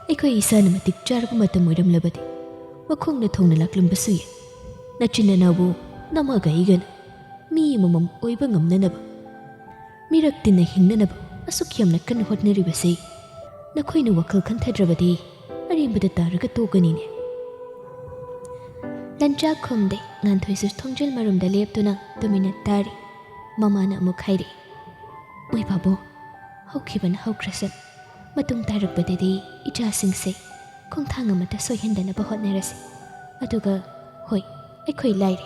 ꯑꯩꯈꯣꯏ ꯏꯁꯥꯅ ꯃꯇꯤꯛ ꯆꯥꯔꯕ ꯃꯇꯝ ꯑꯣꯏꯔꯝꯂꯕꯗꯤ ꯃꯈꯣꯡꯅ ꯊꯣꯡꯅ ꯂꯥꯛꯂꯝꯕꯁꯨ ꯌꯥꯏ꯫ ꯅꯆꯤꯟ ꯅꯅꯥꯎꯕꯨ ꯅꯃꯥꯒ ꯑꯩꯒꯅ ꯃꯤ ꯑꯃꯃꯝ ꯑꯣꯏꯕ ꯉꯝꯅꯅꯕ, ꯃꯤꯔꯛ ꯇꯤꯟꯅ ꯍꯤꯡꯅꯅꯕ ꯑꯁꯨꯛ ꯌꯥꯝꯅ ꯀꯟꯅ ꯍꯣꯠꯅꯔꯤꯕꯁꯤ ꯅꯈꯣꯏꯅ ꯋꯥꯈꯜ ꯈꯟꯊꯗ꯭ꯔꯕꯗꯤ ꯑꯔꯦꯝꯕꯗ ꯇꯥꯔꯒ ꯇꯣꯛꯀꯅꯤꯅꯦ꯫ ꯂꯟꯖꯥ ꯈꯨꯝꯗꯦ꯫ ꯉꯥꯟꯊꯣꯏꯁꯨ ꯊꯣꯡꯖꯤꯜ ꯃꯔꯨꯝꯗ ꯂꯦꯞꯇꯨꯅ ꯇꯨꯃꯤꯟꯅ ꯇꯥꯔꯤ꯫ ꯃꯃꯥꯅ ꯑꯃꯨꯛ ꯍꯥꯏꯔꯤ, "ꯃꯣꯏ ꯕꯥꯕꯨ, ꯍꯧꯈꯤꯕꯅ ꯍꯧꯈ꯭ꯔꯁꯅꯨ꯫ ꯃꯇꯨꯡ ꯇꯥꯔꯛꯄꯗꯗꯤ ꯏꯆꯥꯁꯤꯡꯁꯦ ꯈꯣꯡꯊꯥꯡ ꯑꯃꯠꯇ ꯁꯣꯏꯍꯟꯗꯅꯕ ꯍꯣꯠꯅꯔꯁꯤ꯫ ꯑꯗꯨꯒ ꯍꯣꯏ, ꯑꯩꯈꯣꯏ ꯂꯥꯏꯔꯤ꯫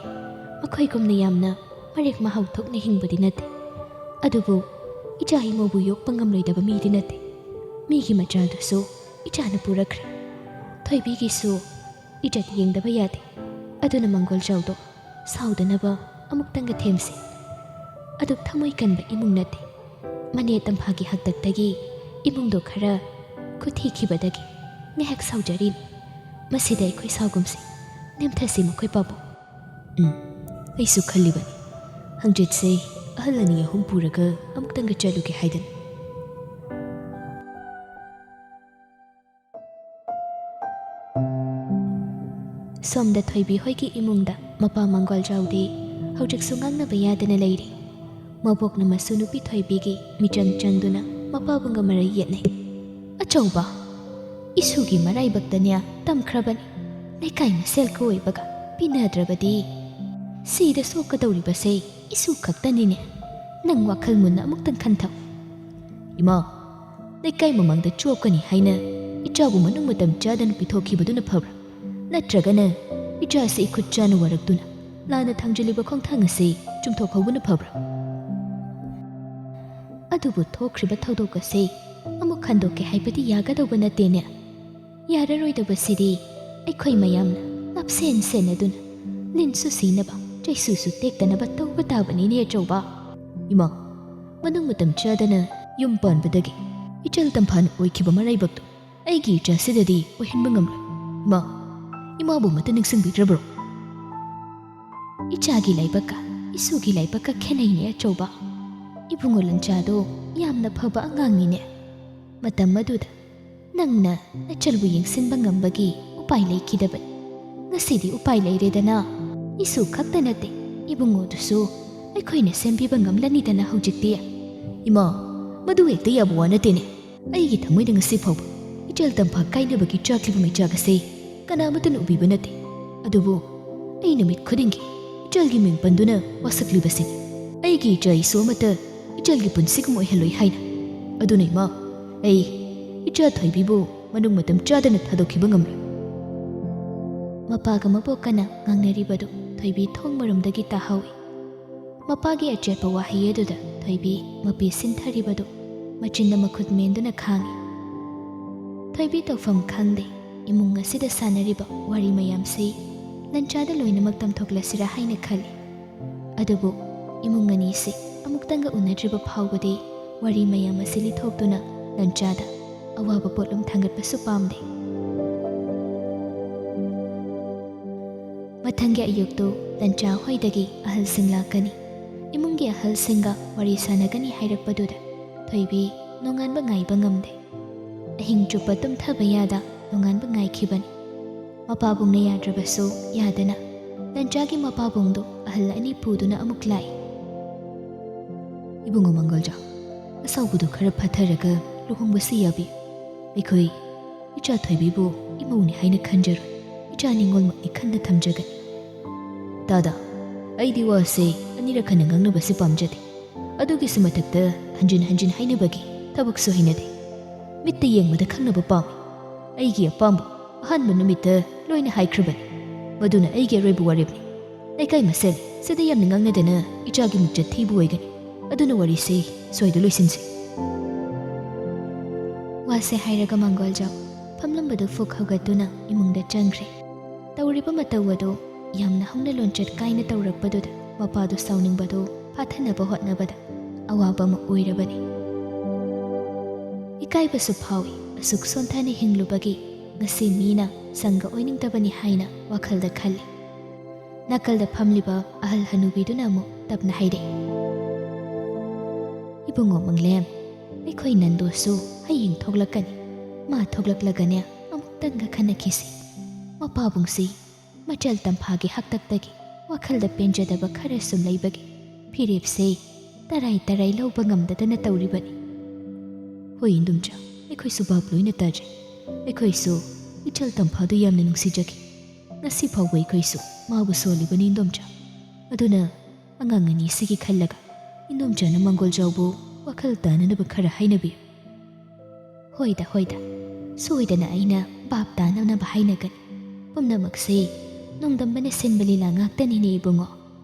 ꯃꯈꯣꯏꯒꯨꯝꯅ ꯌꯥꯝꯅ ꯃꯔꯦꯛ ꯃꯍꯥꯎ ꯊꯣꯛꯅ ꯍꯤꯡꯕꯗꯤ ꯅꯠꯇꯦ꯫ ꯑꯗꯨꯕꯨ ꯏꯆꯥ ꯏꯃꯧꯕꯨ ꯌꯣꯛꯄ ꯉꯝꯂꯣꯏꯗꯕ ꯃꯤꯗꯤ ꯅꯠꯇꯦ꯫ ꯃꯤꯒꯤ ꯃꯆꯥꯗꯨꯁꯨ ꯏꯆꯥꯅ ꯄꯨꯔꯛꯈ꯭ꯔꯦ꯫ ꯊꯣꯏꯕꯤꯒꯤꯁꯨ ꯏꯖꯠ ꯌꯦꯡꯗꯕ ꯌꯥꯗꯦ꯫ ꯑꯗꯨꯅ ꯃꯪꯒꯣꯜ ꯆꯥꯎꯗꯣ ꯁꯥꯎꯗꯅꯕ ꯑꯃꯨꯛꯇꯪꯒ ꯊꯦꯝꯁꯤ꯫ ꯑꯗꯨꯛ ꯊꯃꯣꯏ ꯀꯟꯕ ꯏꯃꯨꯡ ꯅꯠꯇꯦ꯫ ꯃꯅꯦ ꯇꯝꯐꯥꯒꯤ ꯍꯥꯛꯇꯛꯇꯒꯤ ꯏꯃꯨꯡꯗꯣ ꯈꯔ ꯈꯨꯊꯤꯈꯤꯕꯗꯒꯤ ꯉꯥꯏꯍꯥꯛ ꯁꯥꯎꯖꯔꯤꯅꯤ꯫ ꯃꯁꯤꯗ ꯑꯩꯈꯣꯏ ꯁꯥꯎꯒꯨꯝꯁꯤ, ꯅꯦꯝꯊꯁꯤ ꯃꯈꯣꯏ ꯄꯥꯕꯨꯡ꯫" "ꯎꯝ, ꯑꯩꯁꯨ ꯈꯜꯂꯤꯕꯅꯤ꯫ ꯍꯪꯆꯤꯠꯁꯦ ꯑꯍꯜ ꯑꯅꯤ ꯑꯍꯨꯝ ꯄꯨꯔꯒ ꯑꯃꯨꯛꯇꯪꯒ ꯆꯠꯂꯨꯒꯦ ꯍꯥꯏꯗꯅ꯫" ꯁꯣꯝꯗ ꯊꯣꯏꯕꯤ ꯍꯣꯏꯒꯤ ꯏꯃꯨꯡꯗ ꯃꯄꯥ ꯃꯪꯒꯣꯜ ꯆꯥꯎꯗꯤ ꯍꯧꯖꯤꯛꯁꯨ ꯉꯥꯡꯅꯕ ꯌꯥꯗꯅ ꯂꯩꯔꯤ꯫ ꯃꯕꯣꯛꯅ ꯃꯁꯨ ꯅꯨꯄꯤ ꯊꯣꯏꯕꯤꯒꯤ ꯃꯤꯆꯪ ꯆꯪꯗꯨꯅ ꯃꯄꯥꯕꯨꯡꯒ ꯃꯔꯩ ꯌꯦꯠꯅꯩ꯫ "ꯑꯆꯧꯕ, ꯏꯁꯨꯒꯤ ꯃꯔꯥꯏꯕꯛꯇꯅꯦ ꯇꯝꯈ꯭ꯔꯕꯅꯤ꯫ ꯂꯩꯀꯥꯏ ꯃꯁꯦꯜ ꯀꯣꯏꯕꯒ ꯄꯤꯅꯗ꯭ꯔꯕꯗꯤ ꯁꯤꯗ ꯁꯣꯛꯀꯗꯧꯔꯤꯕꯁꯦ ꯏꯁꯨ ꯈꯛꯇꯅꯤꯅꯦ꯫ ꯅꯪ ꯋꯥꯈꯜ ꯃꯨꯟꯅ ꯑꯃꯨꯛꯇꯪ ꯈꯟꯊꯧ꯫" "ꯏꯃꯥ, ꯂꯩꯀꯥꯏ ꯃꯃꯥꯡꯗ ꯆꯣꯞꯀꯅꯤ ꯍꯥꯏꯅ ꯏꯆꯥꯕꯨ ꯃꯅꯨꯡ ꯃꯇꯝ ꯆꯥꯗꯅ ꯄꯤꯊꯣꯛꯈꯤꯕꯗꯨꯅ ꯐꯕ꯭ꯔꯥ? ꯅꯠꯇ꯭ꯔꯒꯅ ꯏꯆꯥꯁꯤ ꯏꯈꯨꯠ ꯆꯥꯅ ꯋꯥꯔꯛꯇꯨꯅ ꯂꯥꯟꯅ ꯊꯥꯡꯖꯤꯜꯂꯤꯕ ꯈꯣꯡꯊꯥꯡ ꯑꯁꯤ ꯆꯨꯝꯊꯣꯛꯍꯧꯕꯅ ꯐꯕ꯭ꯔꯥ? ꯑꯗꯨꯕꯨ ꯊꯣꯛꯈ꯭ꯔꯤꯕ ꯊꯧꯗꯣꯛ ꯑꯁꯤ ꯑꯃꯨꯛ ꯍꯟꯗꯣꯛꯀꯦ ꯍꯥꯏꯕꯗꯤ ꯌꯥꯒꯗꯧꯕ ꯅꯠꯇꯦꯅꯦ꯫ ꯌꯥꯔꯔꯣꯏꯗꯕꯁꯤꯗꯤ ꯑꯩꯈꯣꯏ ꯃꯌꯥꯝꯅ ꯂꯥꯞꯁꯦꯟ ꯁꯦꯟꯅꯗꯨꯅ ꯂꯤꯟꯁꯨ ꯁꯤꯅꯕ, ꯆꯩꯁꯨꯁꯨ ꯇꯦꯛꯇꯅꯕ ꯇꯧꯕ ꯇꯥꯕꯅꯤꯅꯦ ꯑꯆꯧꯕ꯫" "ꯏꯃꯥ, ꯃꯅꯨꯡ ꯃꯇꯝ ꯆꯥꯗꯅ ꯌꯨꯝ ꯄꯥꯟꯕꯗꯒꯤ ꯏꯆꯜ ꯇꯝꯐꯥꯅ ꯑꯣꯏꯈꯤꯕ ꯃꯔꯥꯏꯕꯛꯇꯣ ꯑꯩꯒꯤ ꯏꯆꯥꯁꯤꯗꯗꯤ ꯑꯣꯏꯍꯟꯕ ꯉꯝꯂꯣꯏ꯫ ꯏꯃꯥ, ꯏꯃꯥꯕꯨ ꯑꯃꯠꯇ ꯅꯤꯡꯁꯤꯡꯕꯤꯗ꯭ꯔꯕ꯭ꯔꯣ?" "ꯏꯆꯥꯒꯤ ꯂꯥꯏꯕꯛꯀ ꯏꯁꯨꯒꯤ ꯂꯥꯏꯕꯛꯀ ꯈꯦꯠꯅꯩꯅꯦ ꯑꯆꯧꯕ꯫ ꯏꯕꯨꯡꯉꯣ ꯂꯟꯆꯥꯗꯣ ꯌꯥꯝꯅ ꯐꯕ ꯑꯉꯥꯡꯅꯤꯅꯦ꯫ ꯃꯇꯝ ꯑꯗꯨꯗ ꯅꯪꯅ ꯅꯆꯜꯕꯨ ꯌꯦꯡꯁꯤꯟꯕ ꯉꯝꯕꯒꯤ ꯎꯄꯥꯏ ꯂꯩꯈꯤꯗꯕꯅꯤ꯫ ꯉꯁꯤꯗꯤ ꯎꯄꯥꯏ ꯂꯩꯔꯦꯗꯅ꯫ ꯏꯁꯨ ꯈꯛꯇ ꯅꯠꯇꯦ, ꯏꯕꯨꯡꯉꯣꯗꯨꯁꯨ ꯑꯩꯈꯣꯏꯅ ꯁꯦꯝꯕꯤꯕ ꯉꯝꯂꯅꯤꯗꯅ ꯍꯧꯖꯤꯛꯇꯤ꯫" "ꯏꯃꯥ, ꯃꯗꯨ ꯍꯦꯛꯇ ꯌꯥꯕ ꯋꯥ ꯅꯠꯇꯦꯅꯦ꯫ ꯑꯩꯒꯤ ꯊꯃꯣꯏꯗ ꯉꯁꯤ ꯐꯥꯎꯕ ꯏꯆꯜ ꯇꯝꯐꯥ ꯀꯥꯏꯅꯕꯒꯤ ꯆꯥꯛꯂꯤꯕ ꯃꯩꯆꯥꯛ ꯑꯁꯤ ꯀꯅꯥꯃꯠꯇꯅ ꯎꯕꯤꯕ ꯅꯠꯇꯦ꯫ ꯑꯗꯨꯕꯨ ꯑꯩ ꯅꯨꯃꯤꯠ ꯈꯨꯗꯤꯡꯒꯤ ꯏꯆꯜꯒꯤ ꯃꯤꯡ ꯄꯟꯗꯨꯅ ꯋꯥꯁꯛꯂꯤꯕꯁꯤꯅꯤ꯫ ꯑꯩꯒꯤ ꯏꯆꯥ ꯏꯁꯨ ꯑꯃꯠꯇ ꯏꯆꯜꯒꯤ ꯄꯨꯟꯁꯤꯒꯨꯝ ꯑꯣꯏꯍꯜꯂꯣꯏ ꯍꯥꯏꯅ꯫ ꯑꯗꯨꯅ ꯏꯃꯥ, ꯑꯩ ꯏꯆꯥ ꯊꯣꯏꯕꯤꯕꯨ ꯃꯅꯨꯡ ꯃꯇꯝ ꯆꯥꯗꯅ ꯊꯥꯗꯣꯛꯈꯤꯕ ꯉꯝꯂꯣꯏ꯫" ꯃꯄꯥꯒ ꯃꯕꯣꯛꯀꯅ ꯉꯥꯡꯅꯔꯤꯕꯗꯨ ꯊꯣꯏꯕꯤ ꯊꯣꯡ ꯃꯔꯨꯝꯗꯒꯤ ꯇꯥꯍꯧꯏ꯫ ꯃꯄꯥꯒꯤ ꯑꯆꯦꯠꯄ ꯋꯥꯍꯩ ꯑꯗꯨꯗ ꯊꯣꯏꯕꯤ ꯃꯄꯤ ꯁꯤꯟꯊꯔꯤꯕꯗꯨ ꯃꯆꯤꯟꯗ ꯃꯈꯨꯠ ꯃꯦꯟꯗꯨꯅ ꯈꯥꯡꯏ꯫ ꯊꯣꯏꯕꯤ ꯇꯧꯐꯝ ꯈꯪꯗꯦ꯫ ꯏꯃꯨꯡ ꯑꯁꯤꯗ ꯁꯥꯟꯅꯔꯤꯕ ꯋꯥꯔꯤ ꯃꯌꯥꯝꯁꯤ ꯂꯟꯆꯥꯗ ꯂꯣꯏꯅꯃꯛ ꯇꯝꯊꯣꯛꯂꯁꯤꯔꯥ ꯍꯥꯏꯅ ꯈꯜꯂꯤ꯫ ꯑꯗꯨꯕꯨ ꯏꯃꯨꯡ ꯑꯅꯤꯁꯤ ꯑꯃꯨꯛꯇꯪꯒ ꯎꯅꯗ꯭ꯔꯤꯕ ꯐꯥꯎꯕꯗꯤ ꯋꯥꯔꯤ ꯃꯌꯥꯝ ꯑꯁꯤ ꯂꯤꯊꯣꯛꯇꯨꯅ ꯂꯟꯆꯥꯗ ꯑꯋꯥꯕ ꯄꯣꯠꯂꯨꯝ ꯊꯥꯡꯒꯠꯄꯁꯨ ꯄꯥꯝꯗꯦ꯫ ꯃꯊꯪꯒꯤ ꯑꯌꯨꯛꯇꯨ ꯂꯟꯆꯥ ꯍꯣꯏꯗꯒꯤ ꯑꯍꯜꯁꯤꯡ ꯂꯥꯛꯀꯅꯤ꯫ ꯏꯃꯨꯡꯒꯤ ꯑꯍꯜꯁꯤꯡꯒ ꯋꯥꯔꯤ ꯁꯥꯟꯅꯒꯅꯤ ꯍꯥꯏꯔꯛꯄꯗꯨꯗ ꯊꯣꯏꯕꯤ ꯅꯣꯡꯉꯥꯟꯕ ꯉꯥꯏꯕ ꯉꯝꯗꯦ꯫ ꯑꯍꯤꯡ ꯆꯨꯞꯄ ꯇꯨꯝꯊꯕ ꯌꯥꯗ ꯅꯣꯡꯉꯥꯟꯕ ꯉꯥꯏꯈꯤꯕꯅꯤ꯫ ꯃꯄꯥꯕꯨꯡꯅ ꯌꯥꯗ꯭ꯔꯕꯁꯨ ꯌꯥꯗꯅ ꯂꯟꯆꯥꯒꯤ ꯃꯄꯥꯕꯨꯡꯗꯨ ꯑꯍꯜ ꯑꯅꯤ ꯄꯨꯗꯨꯅ ꯑꯃꯨꯛ ꯂꯥꯛꯏ꯫ "ꯏꯕꯨꯡꯉꯣ ꯃꯪꯒꯣꯜꯖꯥꯎ, ꯑꯁꯥꯎꯕꯗꯨ ꯈꯔ ꯐꯊꯔꯒ ꯂꯨꯍꯣꯡꯕꯁꯤ ꯌꯥꯕꯤꯌꯨ꯫ ꯑꯩꯈꯣꯏ ꯏꯆꯥ ꯊꯣꯏꯕꯤꯕꯨ ꯏꯃꯧꯅꯤ ꯍꯥꯏꯅ ꯈꯟꯖꯔꯣꯏ, ꯏꯆꯥ ꯅꯤꯉꯣꯜꯃꯛꯅꯤ ꯈꯟꯅ ꯊꯝꯖꯒꯅꯤ꯫" "ꯗꯥꯗꯥ, ꯑꯩꯗꯤ ꯋꯥꯁꯦ ꯑꯅꯤꯔꯛ ꯍꯟꯅ ꯉꯥꯡꯅꯕꯁꯤ ꯄꯥꯝꯖꯗꯦ꯫ ꯑꯗꯨꯒꯤꯁꯨ ꯃꯊꯛꯇ ꯍꯟꯖꯤꯟ ꯍꯟꯖꯤꯟ ꯍꯥꯏꯅꯕꯒꯤ ꯊꯕꯛꯁꯨ ꯍꯩꯅꯗꯦ꯫ ꯃꯤꯠꯇ ꯌꯦꯡꯕꯗ ꯈꯪꯅꯕ ꯄꯥꯝꯃꯤ꯫ ꯑꯩꯒꯤ ꯑꯄꯥꯝꯕ ꯑꯍꯥꯟꯕ ꯅꯨꯃꯤꯠꯇ ꯂꯣꯏꯅ ꯍꯥꯏꯈ꯭ꯔꯕꯅꯤ꯫ ꯃꯗꯨꯅ ꯑꯩꯒꯤ ꯑꯔꯣꯏꯕ ꯋꯥꯔꯦꯞꯅꯤ꯫ ꯂꯩꯀꯥꯏ ꯃꯁꯦꯜ ꯁꯤꯗ ꯌꯥꯝꯅ ꯉꯥꯡꯅꯗꯅ ꯏꯆꯥꯒꯤ ꯃꯤꯡꯆꯠ ꯊꯤꯕ ꯑꯣꯏꯒꯅꯤ꯫ ꯑꯗꯨꯅ ꯋꯥꯔꯤꯁꯦ ꯁ꯭ꯋꯥꯏꯗ ꯂꯣꯏꯁꯤꯟꯁꯤ꯫" ꯋꯥꯁꯦ ꯍꯥꯏꯔꯒ ꯃꯪꯒꯣꯜꯖꯥꯎ ꯐꯝꯂꯝꯕꯗꯨ ꯐꯨꯛ ꯍꯧꯒꯠꯇꯨꯅ ꯏꯃꯨꯡꯗ ꯆꯪꯈ꯭ꯔꯦ꯫ ꯇꯧꯔꯤꯕ ꯃꯇꯧ ꯑꯗꯨ ꯌꯥꯝꯅ ꯍꯧꯅ ꯂꯣꯟꯆꯠ ꯀꯥꯏꯅ ꯇꯧꯔꯛꯄꯗꯨꯗ ꯃꯄꯥꯗꯨ ꯁꯥꯎꯅꯤꯡꯕꯗꯨ ꯐꯥꯊꯅꯕ ꯍꯣꯠꯅꯕꯗ ꯑꯋꯥꯕ ꯑꯃ ꯑꯣꯏꯔꯕꯅꯤ꯫ ꯏꯀꯥꯏꯕꯁꯨ ꯐꯥꯎꯏ, ꯑꯁꯨꯛ ꯁꯣꯟꯊꯅ ꯍꯤꯡꯂꯨꯕꯒꯤ꯫ ꯉꯁꯤ ꯃꯤꯅ ꯁꯪꯒ ꯑꯣꯏꯅꯤꯡꯗꯕꯅꯤ ꯍꯥꯏꯅ ꯋꯥꯈꯜꯗ ꯈꯜꯂꯤ꯫ ꯅꯥꯀꯜꯗ ꯐꯝꯂꯤꯕ ꯑꯍꯜ ꯍꯅꯨꯕꯤꯗꯨꯅ ꯑꯃꯨꯛ ꯇꯞꯅ ꯍꯥꯏꯔꯛꯏ, "ꯏꯕꯨꯡꯉꯣ ꯃꯪꯂꯦꯝ, ꯑꯩꯈꯣꯏ ꯅꯟꯗꯣꯁꯨ ꯍꯌꯦꯡ ꯊꯣꯛꯂꯛꯀꯅꯤ꯫ ꯃꯥ ꯊꯣꯛꯂꯛꯂꯒꯅꯦ ꯑꯃꯨꯛꯇꯪꯒ ꯈꯟꯅꯈꯤꯁꯤ꯫ ꯃꯄꯥꯕꯨꯡꯁꯤ ꯃꯆꯜ ꯇꯝꯐꯥꯒꯤ ꯍꯥꯛꯇꯛꯇꯒꯤ ꯋꯥꯈꯜꯗ ꯄꯦꯟꯖꯗꯕ ꯈꯔ ꯁꯨꯝ ꯂꯩꯕꯒꯤ ꯐꯤꯔꯦꯞꯁꯦ ꯇꯔꯥꯏ ꯇꯔꯥꯏ ꯂꯧꯕ ꯉꯝꯗꯗꯅ ꯇꯧꯔꯤꯕꯅꯤ꯫" "ꯍꯣꯏ ꯏꯟꯗꯣꯝꯆꯥ, ꯑꯩꯈꯣꯏꯁꯨ ꯚꯥꯞ ꯂꯣꯏꯅ ꯇꯥꯖꯩ꯫ ꯑꯩꯈꯣꯏꯁꯨ ꯏꯆꯜ ꯇꯝꯐꯥꯗꯨ ꯌꯥꯝꯅ ꯅꯨꯡꯁꯤꯖꯈꯤ꯫ ꯉꯁꯤ ꯐꯥꯎꯕ ꯑꯩꯈꯣꯏꯁꯨ ꯃꯥꯕꯨ ꯁꯣꯜꯂꯤꯕꯅꯤ ꯏꯟꯗꯣꯝꯆꯥ꯫ ꯑꯗꯨꯅ ꯑꯉꯥꯡ ꯑꯅꯤꯁꯤꯒꯤ ꯈꯜꯂꯒ ꯏꯟꯗꯣꯝꯆꯥꯅ ꯃꯪꯒꯣꯜꯖꯥꯎꯕꯨ ꯋꯥꯈꯜ ꯇꯥꯅꯅꯕ ꯈꯔ ꯍꯥꯏꯅꯕꯤꯌꯨ꯫" "ꯍꯣꯏꯗ, ꯍꯣꯏꯗ, ꯁꯣꯏꯗꯅ ꯑꯩꯅ ꯚꯥꯞ ꯇꯥꯅꯅꯕ ꯍꯥꯏꯅꯒꯅꯤ꯫ ꯄꯨꯝꯅꯃꯛꯁꯦ ꯅꯣꯡꯗꯝꯕꯅ ꯁꯤꯟꯕ ꯂꯤꯂꯥ ꯉꯥꯛꯇꯅꯤꯅꯦ ꯏꯕꯨꯡꯉꯣ꯫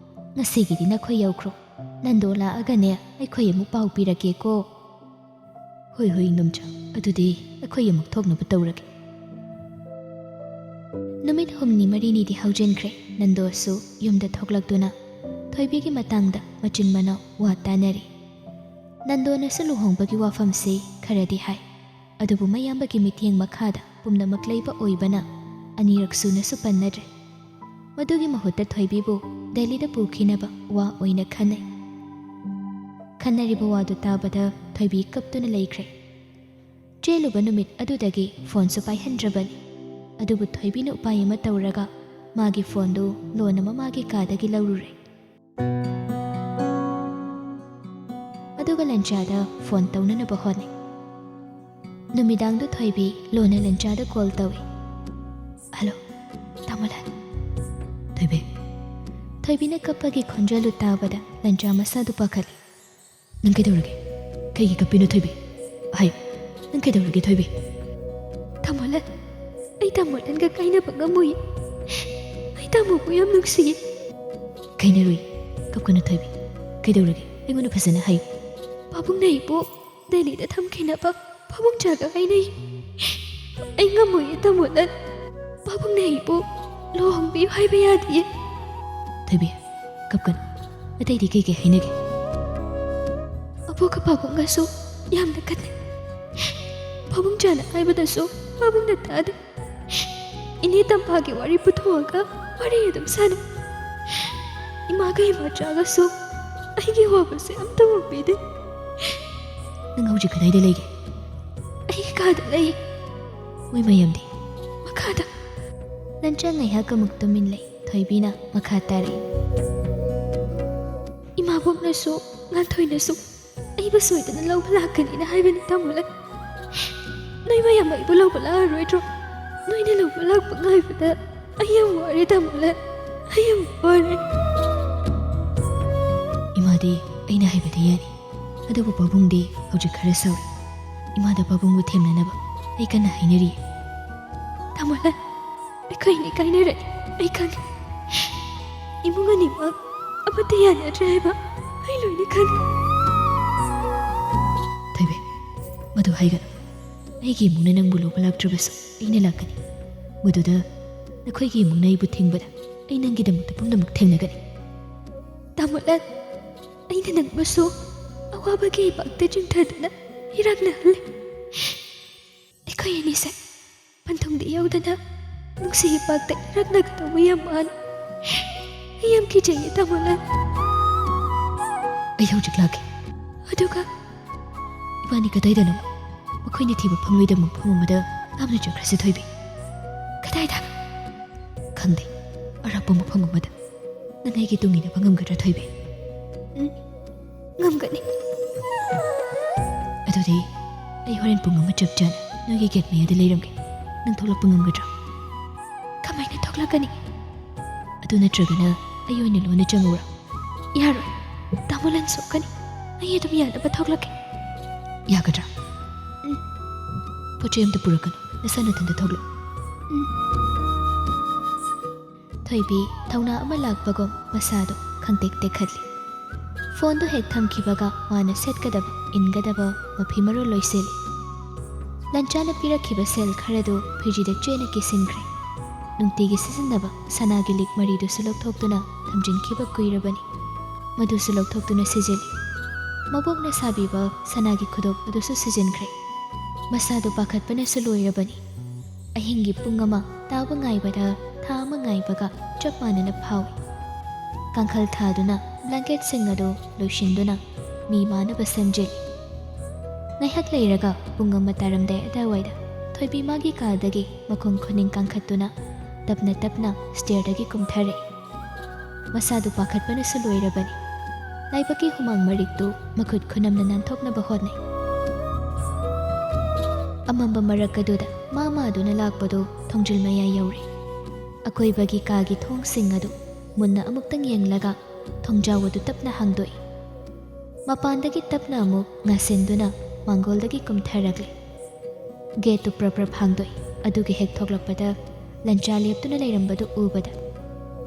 ꯉꯁꯤꯒꯤꯗꯤ ꯅꯈꯣꯏ ꯌꯧꯈ꯭ꯔꯣ꯫ ꯅꯟꯗꯣ ꯂꯥꯛꯑꯒꯅꯦ ꯑꯩꯈꯣꯏ ꯑꯃꯨꯛ ꯄꯥꯎ ꯄꯤꯔꯛꯀꯦꯀꯣ꯫" "ꯍꯣꯏ, ꯍꯣꯏ ꯏꯟꯗꯣꯝꯆꯥ, ꯑꯗꯨꯗꯤ ꯑꯩꯈꯣꯏ ꯑꯃꯨꯛ ꯊꯣꯛꯅꯕ ꯇꯧꯔꯒꯦ꯫" ꯅꯨꯃꯤꯠ ꯍꯨꯝꯅꯤ ꯃꯔꯤꯅꯤꯗꯤ ꯍꯧꯖꯤꯟꯈ꯭ꯔꯦ꯫ ꯅꯟꯗꯣꯁꯨ ꯌꯨꯝꯗ ꯊꯣꯛꯂꯛꯇꯨꯅ ꯊꯣꯏꯕꯤꯒꯤ ꯃꯇꯥꯡꯗ ꯃꯆꯤꯟ ꯃꯅꯥꯎ ꯋꯥ ꯇꯥꯅꯔꯤ꯫ ꯅꯟꯗꯣꯅꯁꯨ ꯂꯨꯍꯣꯡꯕꯒꯤ ꯋꯥꯐꯝꯁꯤ ꯈꯔꯗꯤ ꯍꯥꯏ, ꯑꯗꯨꯕꯨ ꯃꯌꯥꯝꯕꯒꯤ ꯃꯤꯠꯌꯦꯡ ꯃꯈꯥꯗ ꯄꯨꯝꯅꯃꯛ ꯂꯩꯕ ꯑꯣꯏꯕꯅ ꯑꯅꯤꯔꯛ ꯁꯨꯅꯁꯨ ꯄꯟꯅꯗ꯭ꯔꯦ꯫ ꯃꯗꯨꯒꯤ ꯃꯍꯨꯠꯇ ꯊꯣꯏꯕꯤꯕꯨ ꯗꯦꯜꯂꯤꯗ ꯄꯨꯈꯤꯅꯕ ꯋꯥ ꯑꯣꯏꯅ ꯈꯟꯅꯩ꯫ ꯈꯟꯅꯔꯤꯕ ꯋꯥꯗꯨ ꯇꯥꯕꯗ ꯊꯣꯏꯕꯤ ꯀꯞꯇꯨꯅ ꯂꯩꯈ꯭ꯔꯦ꯫ ꯆꯦꯜꯂꯨꯕ ꯅꯨꯃꯤꯠ ꯑꯗꯨꯗꯒꯤ ꯐꯣꯟꯁꯨ ꯄꯥꯏꯍꯟꯗ꯭ꯔꯕꯅꯤ꯫ ꯑꯗꯨꯕꯨ ꯊꯣꯏꯕꯤꯅ ꯎꯄꯥꯏ ꯑꯃ ꯇꯧꯔꯒ ꯃꯥꯒꯤ ꯐꯣꯟꯗꯨ ꯂꯣꯟꯅ ꯃꯃꯥꯒꯤ ꯀꯥꯗꯒꯤ ꯂꯧꯔꯨꯔꯦ꯫ ꯑꯗꯨꯒ ꯂꯟꯆꯥꯗ ꯐꯣꯟ ꯇꯧꯅꯅꯕ ꯍꯣꯠꯅꯩ꯫ ꯅꯨꯃꯤꯗꯥꯡꯗꯨ ꯊꯣꯏꯕꯤ ꯂꯣꯟꯅ ꯂꯟꯆꯥꯗ ꯀꯣꯜ ꯇꯧꯏ꯫ "ꯍꯜꯂꯣ, ꯇꯥꯃꯣ ꯂꯟ꯫" "ꯊꯣꯏꯕꯤ꯫" ꯊꯣꯏꯕꯤꯅ ꯀꯞꯄꯒꯤ ꯈꯣꯟꯖꯦꯜꯗꯨ ꯇꯥꯕꯗ ꯂꯟꯆꯥ ꯃꯁꯥꯗꯨ ꯄꯥꯈꯠꯂꯤ꯫ "ꯅꯪ ꯀꯩꯗꯧꯔꯒꯦ? ꯀꯩꯒꯤ ꯀꯞꯄꯤꯅꯣ ꯊꯣꯏꯕꯤ? ꯍꯥꯏꯌꯨ, ꯅꯪ ꯀꯩꯗꯧꯔꯒꯦ ꯊꯣꯏꯕꯤ?" "ꯇꯥꯃꯣ ꯂꯟ, ꯑꯩ ꯇꯥꯃꯣ ꯂꯟꯒ ꯀꯥꯏꯅꯕ ꯉꯝꯃꯣꯏ꯫ ꯑꯩ ꯇꯥꯃꯣꯕꯨ ꯌꯥꯝ ꯅꯨꯡꯁꯤꯌꯦ꯫" "ꯀꯥꯏꯅꯔꯣꯏ, ꯀꯞꯀꯅꯨ ꯊꯣꯏꯕꯤ꯫ ꯀꯩꯗꯧꯔꯒꯦ? ꯑꯩꯉꯣꯟꯗ ꯐꯖꯅ ꯍꯥꯏꯌꯨ꯫" "ꯄꯥꯕꯨꯡꯅ ꯑꯩꯕꯨ ꯗꯦꯜꯂꯤꯗ ꯊꯝꯈꯤꯅꯕ ꯄꯥꯕꯨꯡꯆꯥꯒ ꯍꯥꯏꯅꯩ꯫ ꯑꯩ ꯉꯝꯃꯣꯏꯌꯦ ꯇꯥꯃꯣ ꯂꯟ꯫ ꯄꯥꯕꯨꯡꯅ ꯑꯩꯕꯨ ꯂꯨꯍꯣꯡꯕꯤꯌꯨ ꯍꯥꯏꯕ ꯌꯥꯗꯤꯌꯦ꯫" "ꯊꯣꯏꯕꯤ, ꯀꯞꯀꯅꯨ꯫ ꯑꯇꯩꯗꯤ ꯀꯩ ꯀꯩ ꯍꯥꯏꯅꯒꯦ?" "ꯑꯕꯣꯛꯀ ꯄꯥꯕꯨꯡꯒꯁꯨ ꯌꯥꯝꯅ ꯈꯠꯅꯩ꯫ ꯄꯥꯕꯨꯡꯆꯥꯅ ꯍꯥꯏꯕꯗꯁꯨ ꯄꯥꯕꯨꯡꯅ ꯇꯥꯗꯦ꯫ ꯏꯅꯦ ꯇꯝꯐꯥꯒꯤ ꯋꯥꯔꯤ ꯄꯨꯊꯣꯛꯑꯒ ꯋꯥꯔꯤ ꯑꯗꯨꯝ ꯁꯥꯟꯅꯩ꯫ ꯏꯃꯥꯒ ꯏꯃꯥꯆꯥꯒꯁꯨ ꯑꯩꯒꯤ ꯑꯋꯥꯕꯁꯦ ꯑꯝꯇ ꯎꯕꯤꯗꯦ꯫ ꯅꯪ ꯍꯧꯖꯤꯛ ꯀꯗꯥꯏꯗ ꯂꯩꯒꯦ? ꯑꯩꯒꯤ ꯀꯥꯗ ꯂꯩ꯫ ꯃꯣꯏ ꯃꯌꯥꯝꯗꯤ? ꯃꯈꯥꯗ꯫ ꯂꯟꯆꯥ ꯉꯥꯏꯍꯥꯛ ꯑꯃꯨꯛ ꯇꯨꯃꯤꯟ ꯂꯩ꯫ ꯊꯣꯏꯕꯤꯅ ꯃꯈꯥ ꯇꯥꯔꯛꯏ꯫ ꯏꯃꯥꯕꯣꯛꯅꯁꯨ ꯉꯥꯟꯊꯣꯏꯅꯁꯨ ꯑꯩꯕꯨ ꯁꯣꯏꯗꯅ ꯂꯧꯕ ꯂꯥꯛꯀꯅꯤꯅ ꯍꯥꯏꯕꯅꯤ, ꯇꯥꯃꯣꯂꯟ꯫ ꯅꯣꯏ ꯃꯌꯥꯝ ꯑꯩꯕꯨ ꯂꯧꯕ ꯂꯥꯛꯑꯔꯣꯏꯗ꯭ꯔꯣ? ꯅꯣꯏꯅ ꯂꯧꯕ ꯂꯥꯛꯄ ꯉꯥꯏꯕꯗ ꯑꯩ ꯌꯥꯝ ꯋꯥꯔꯦ, ꯇꯥꯃꯣꯂꯟ꯫ ꯑꯩ ꯌꯥꯝ ꯋꯥꯔꯦ꯫ ꯏꯃꯥꯗꯤ ꯑꯩꯅ ꯍꯥꯏꯕꯗ ꯌꯥꯅꯤ, ꯑꯗꯨꯕꯨ ꯄꯥꯕꯨꯡꯗꯤ ꯍꯧꯖꯤꯛ ꯈꯔ ꯁꯥꯎꯔꯤ꯫ ꯏꯃꯥꯗ ꯄꯥꯕꯨꯡꯕꯨ ꯊꯦꯝꯅꯅꯕ ꯑꯩ ꯀꯟꯅ ꯍꯥꯏꯅꯔꯤ꯫ ꯇꯥꯃꯣꯂꯟ, ꯑꯩꯈꯣꯏ ꯑꯅꯤ ꯀꯥꯏꯅꯔꯅꯤ, ꯑꯩ ꯈꯪꯉꯤ꯫ ꯏꯃꯨꯡ ꯑꯅꯤꯃꯛ ꯑꯃꯠꯇ ꯌꯥꯅꯗ꯭ꯔꯦ ꯍꯥꯏꯕ ꯑꯩ ꯂꯣꯏꯅ ꯈꯪꯉꯤ꯫ ꯊꯣꯏꯕꯤ, ꯃꯗꯨ ꯍꯥꯏꯒꯅꯨ꯫ ꯑꯩꯒꯤ ꯏꯃꯨꯡꯅ ꯅꯪꯕꯨ ꯂꯧꯕ ꯂꯥꯛꯇ꯭ꯔꯕꯁꯨ ꯑꯩꯅ ꯂꯥꯛꯀꯅꯤ꯫ ꯃꯗꯨꯗ ꯅꯈꯣꯏꯒꯤ ꯏꯃꯨꯡꯅ ꯑꯩꯕꯨ ꯊꯤꯡꯕꯗ ꯑꯩ ꯅꯪꯒꯤꯗꯃꯛꯇ ꯄꯨꯝꯅꯃꯛ ꯊꯦꯡꯅꯒꯅꯤ꯫ ꯇꯥꯃꯣꯂꯟ, ꯑꯩꯅ ꯅꯪꯕꯨꯁꯨ ꯑꯋꯥꯕꯒꯤ ꯏꯄꯥꯛꯇ ꯆꯤꯡꯊꯗꯨꯅ ꯏꯔꯥꯛꯅꯍꯜꯂꯤ꯫ ꯑꯩꯈꯣꯏ ꯑꯅꯤꯁꯦ ꯄꯟꯊꯨꯡꯗ ꯌꯧꯗꯅ ꯅꯨꯡꯁꯤ ꯏꯄꯥꯛꯇ ꯏꯔꯥꯛꯅꯒꯗꯧꯕ ꯌꯥꯝ ꯃꯥꯜꯂꯤ꯫ ꯑꯩ ꯌꯥꯝ ꯀꯤꯖꯩꯌꯦ, ꯇꯥꯃꯣꯂꯟ꯫ ꯑꯩ ꯍꯧꯖꯤꯛ ꯂꯥꯛꯀꯦ꯫ ꯑꯗꯨꯒ? ꯏꯕꯥꯅꯤ ꯀꯗꯥꯏꯗꯅꯣ? ꯃꯈꯣꯏꯅ ꯊꯤꯕ ꯐꯪꯂꯣꯏꯗꯕ ꯃꯐꯝ ꯑꯃꯗ ꯂꯥꯞꯅ ꯆꯠꯈ꯭ꯔꯁꯤ, ꯊꯣꯏꯕꯤ꯫ ꯀꯗꯥꯏꯗ? ꯈꯪꯗꯦ, ꯑꯔꯥꯞꯄ ꯃꯐꯝ ꯑꯃꯗ꯫ ꯅꯪ ꯑꯩꯒꯤ ꯇꯨꯡ ꯏꯟꯅꯕ ꯉꯝꯒꯗ꯭ꯔꯥ, ꯊꯣꯏꯕꯤ? ꯎꯝ, ꯉꯝꯒꯅꯤ꯫ ꯑꯗꯨꯗꯤ ꯑꯩ ꯍꯣꯔꯦꯟ ꯄꯨꯡ ꯑꯃ ꯆꯞ ꯆꯥꯅ ꯅꯣꯏꯒꯤ ꯒꯦꯠ ꯃꯌꯥꯗ ꯂꯩꯔꯝꯒꯦ꯫ ꯅꯪ ꯊꯣꯛꯂꯛꯄ ꯉꯝꯒꯗ꯭ꯔꯥ? ꯀꯃꯥꯏꯅ ꯊꯣꯛꯂꯛꯀꯅꯤ? ꯑꯗꯨ ꯅꯠꯇ꯭ꯔꯒꯅ ꯑꯩ ꯑꯣꯏꯅ ꯂꯣꯟꯅ ꯆꯪꯉꯧꯔꯥ? ꯌꯥꯔꯣꯏ, ꯇꯥꯃꯣꯂꯟ ꯁꯣꯛꯀꯅꯤ꯫ ꯑꯩ ꯑꯗꯨꯝ ꯌꯥꯅꯕ ꯊꯣꯛꯂꯛꯀꯦ꯫ ꯌꯥꯒꯗ꯭ꯔꯥ? ꯎꯝ꯫ ꯄꯣꯠ ꯆꯩ ꯑꯝꯇ ꯄꯨꯔꯛꯀꯅꯨ, ꯅꯁꯥ ꯅꯊꯟꯇ ꯊꯣꯛꯂꯛꯑꯣ꯫ ꯎꯝ꯫ ꯊꯣꯏꯕꯤ ꯊꯧꯅꯥ ꯑꯃ ꯂꯥꯛꯄꯒꯨꯝ ꯃꯁꯥꯗꯣ ꯈꯪꯇꯦꯛ ꯇꯦꯛꯈꯠꯂꯤ꯫ ꯐꯣꯟꯗꯨ ꯍꯦꯛ ꯊꯝꯈꯤꯕꯒ ꯃꯥꯅ ꯁꯦꯠꯀꯗꯕ, ꯏꯟꯒꯗꯕ ꯃꯐꯤ ꯃꯔꯣꯜ ꯂꯣꯏꯁꯤꯜꯂꯤ꯫ ꯂꯟꯆꯥꯅ ꯄꯤꯔꯛꯈꯤꯕ ꯁꯦꯜ ꯈꯔꯗꯨ ꯐꯤꯖꯤꯗ ꯆꯦꯠꯅ ꯀꯤꯁꯤꯟꯈ꯭ꯔꯦ꯫ ꯅꯨꯡꯇꯤꯒꯤ ꯁꯤꯖꯤꯟꯅꯕ ꯁꯅꯥꯒꯤ ꯂꯤꯛ ꯃꯔꯤꯗꯨꯁꯨ ꯂꯧꯊꯣꯛꯇꯨꯅ ꯊꯝꯖꯤꯟꯈꯤꯕ ꯀꯨꯏꯔꯕꯅꯤ꯫ ꯃꯗꯨꯁꯨ ꯂꯧꯊꯣꯛꯇꯨꯅ ꯁꯤꯖꯤꯜꯂꯤ꯫ ꯃꯕꯣꯛꯅ ꯁꯥꯕꯤꯕ ꯁꯅꯥꯒꯤ ꯈꯨꯗꯣꯞ ꯑꯗꯨꯁꯨ ꯁꯤꯖꯤꯟꯈ꯭ꯔꯦ꯫ ꯃꯁꯥꯗꯨ ꯄꯥꯈꯠꯄꯅꯁꯨ ꯂꯣꯏꯔꯕꯅꯤ꯫ ꯑꯍꯤꯡꯒꯤ ꯄꯨꯡ ꯑꯃ ꯇꯥꯕ ꯉꯥꯏꯕꯗ ꯊꯥ ꯑꯃ ꯉꯥꯏꯕꯒ ꯆꯞ ꯃꯥꯟꯅꯅ ꯐꯥꯎꯏ꯫ ꯀꯥꯡꯈꯜ ꯊꯥꯗꯨꯅ ꯕ꯭ꯂꯥꯡꯀꯦꯠꯁꯤꯡ ꯑꯗꯨ ꯂꯣꯏꯁꯤꯟꯗꯨꯅ ꯃꯤ ꯃꯥꯟꯅꯕ ꯁꯦꯝꯖꯤꯜꯂꯤ꯫ ꯉꯥꯏꯍꯥꯛ ꯂꯩꯔꯒ ꯄꯨꯡ ꯑꯃ ꯇꯥꯔꯝꯗꯥꯏ ꯑꯗꯨꯋꯥꯏꯗ ꯊꯣꯏꯕꯤ ꯃꯥꯒꯤ ꯀꯥꯗꯒꯤ ꯃꯈꯣꯡ ꯈꯨꯅꯤꯡ ꯀꯥꯡꯈꯠꯇꯨꯅ ꯇꯞꯅ ꯇꯞꯅ ꯁ꯭ꯇꯦꯌꯔꯗꯒꯤ ꯀꯨꯝꯊꯔꯛꯏ꯫ ꯃꯁꯥꯗꯨ ꯄꯥꯈꯠꯄꯅꯁꯨ ꯂꯣꯏꯔꯕꯅꯤ꯫ ꯂꯥꯏꯕꯛꯀꯤ ꯍꯨꯃꯥꯡ ꯃꯔꯤꯛꯇꯨ ꯃꯈꯨꯠ ꯈꯨꯅꯝꯅ ꯅꯥꯟꯊꯣꯛꯅꯕ ꯍꯣꯠꯅꯩ꯫ ꯑꯃꯝꯕ ꯃꯔꯛ ꯑꯗꯨꯗ ꯃꯥ ꯃꯥꯗꯨꯅ ꯂꯥꯛꯄꯗꯨ ꯊꯣꯡꯖꯤꯜ ꯃꯌꯥ ꯌꯧꯔꯦ꯫ ꯑꯀꯣꯏꯕꯒꯤ ꯀꯥꯒꯤ ꯊꯣꯡꯁꯤꯡ ꯑꯗꯨ ꯃꯨꯟꯅ ꯑꯃꯨꯛꯇꯪ ꯌꯦꯡꯂꯒ ꯊꯣꯡꯖꯥꯎ ꯑꯗꯨ ꯇꯞꯅ ꯍꯥꯡꯗꯣꯛꯏ꯫ ꯃꯄꯥꯟꯗꯒꯤ ꯇꯞꯅ ꯑꯃꯨꯛ ꯉꯥꯁꯤꯟꯗꯨꯅ ꯃꯥꯡꯒꯣꯜꯗꯒꯤ ꯀꯨꯝꯊꯔꯛꯂꯦ꯫ ꯒꯦꯠꯇꯨ ꯄ꯭ꯔꯞ ꯄ꯭ꯔꯞ ꯍꯥꯡꯗꯣꯛꯏ꯫ ꯑꯗꯨꯒꯤ ꯍꯦꯛ ꯊꯣꯛꯂꯛꯄꯗ ꯂꯟꯆꯥ ꯂꯦꯞꯇꯨꯅ ꯂꯩꯔꯝꯕꯗꯨ ꯎꯕꯗ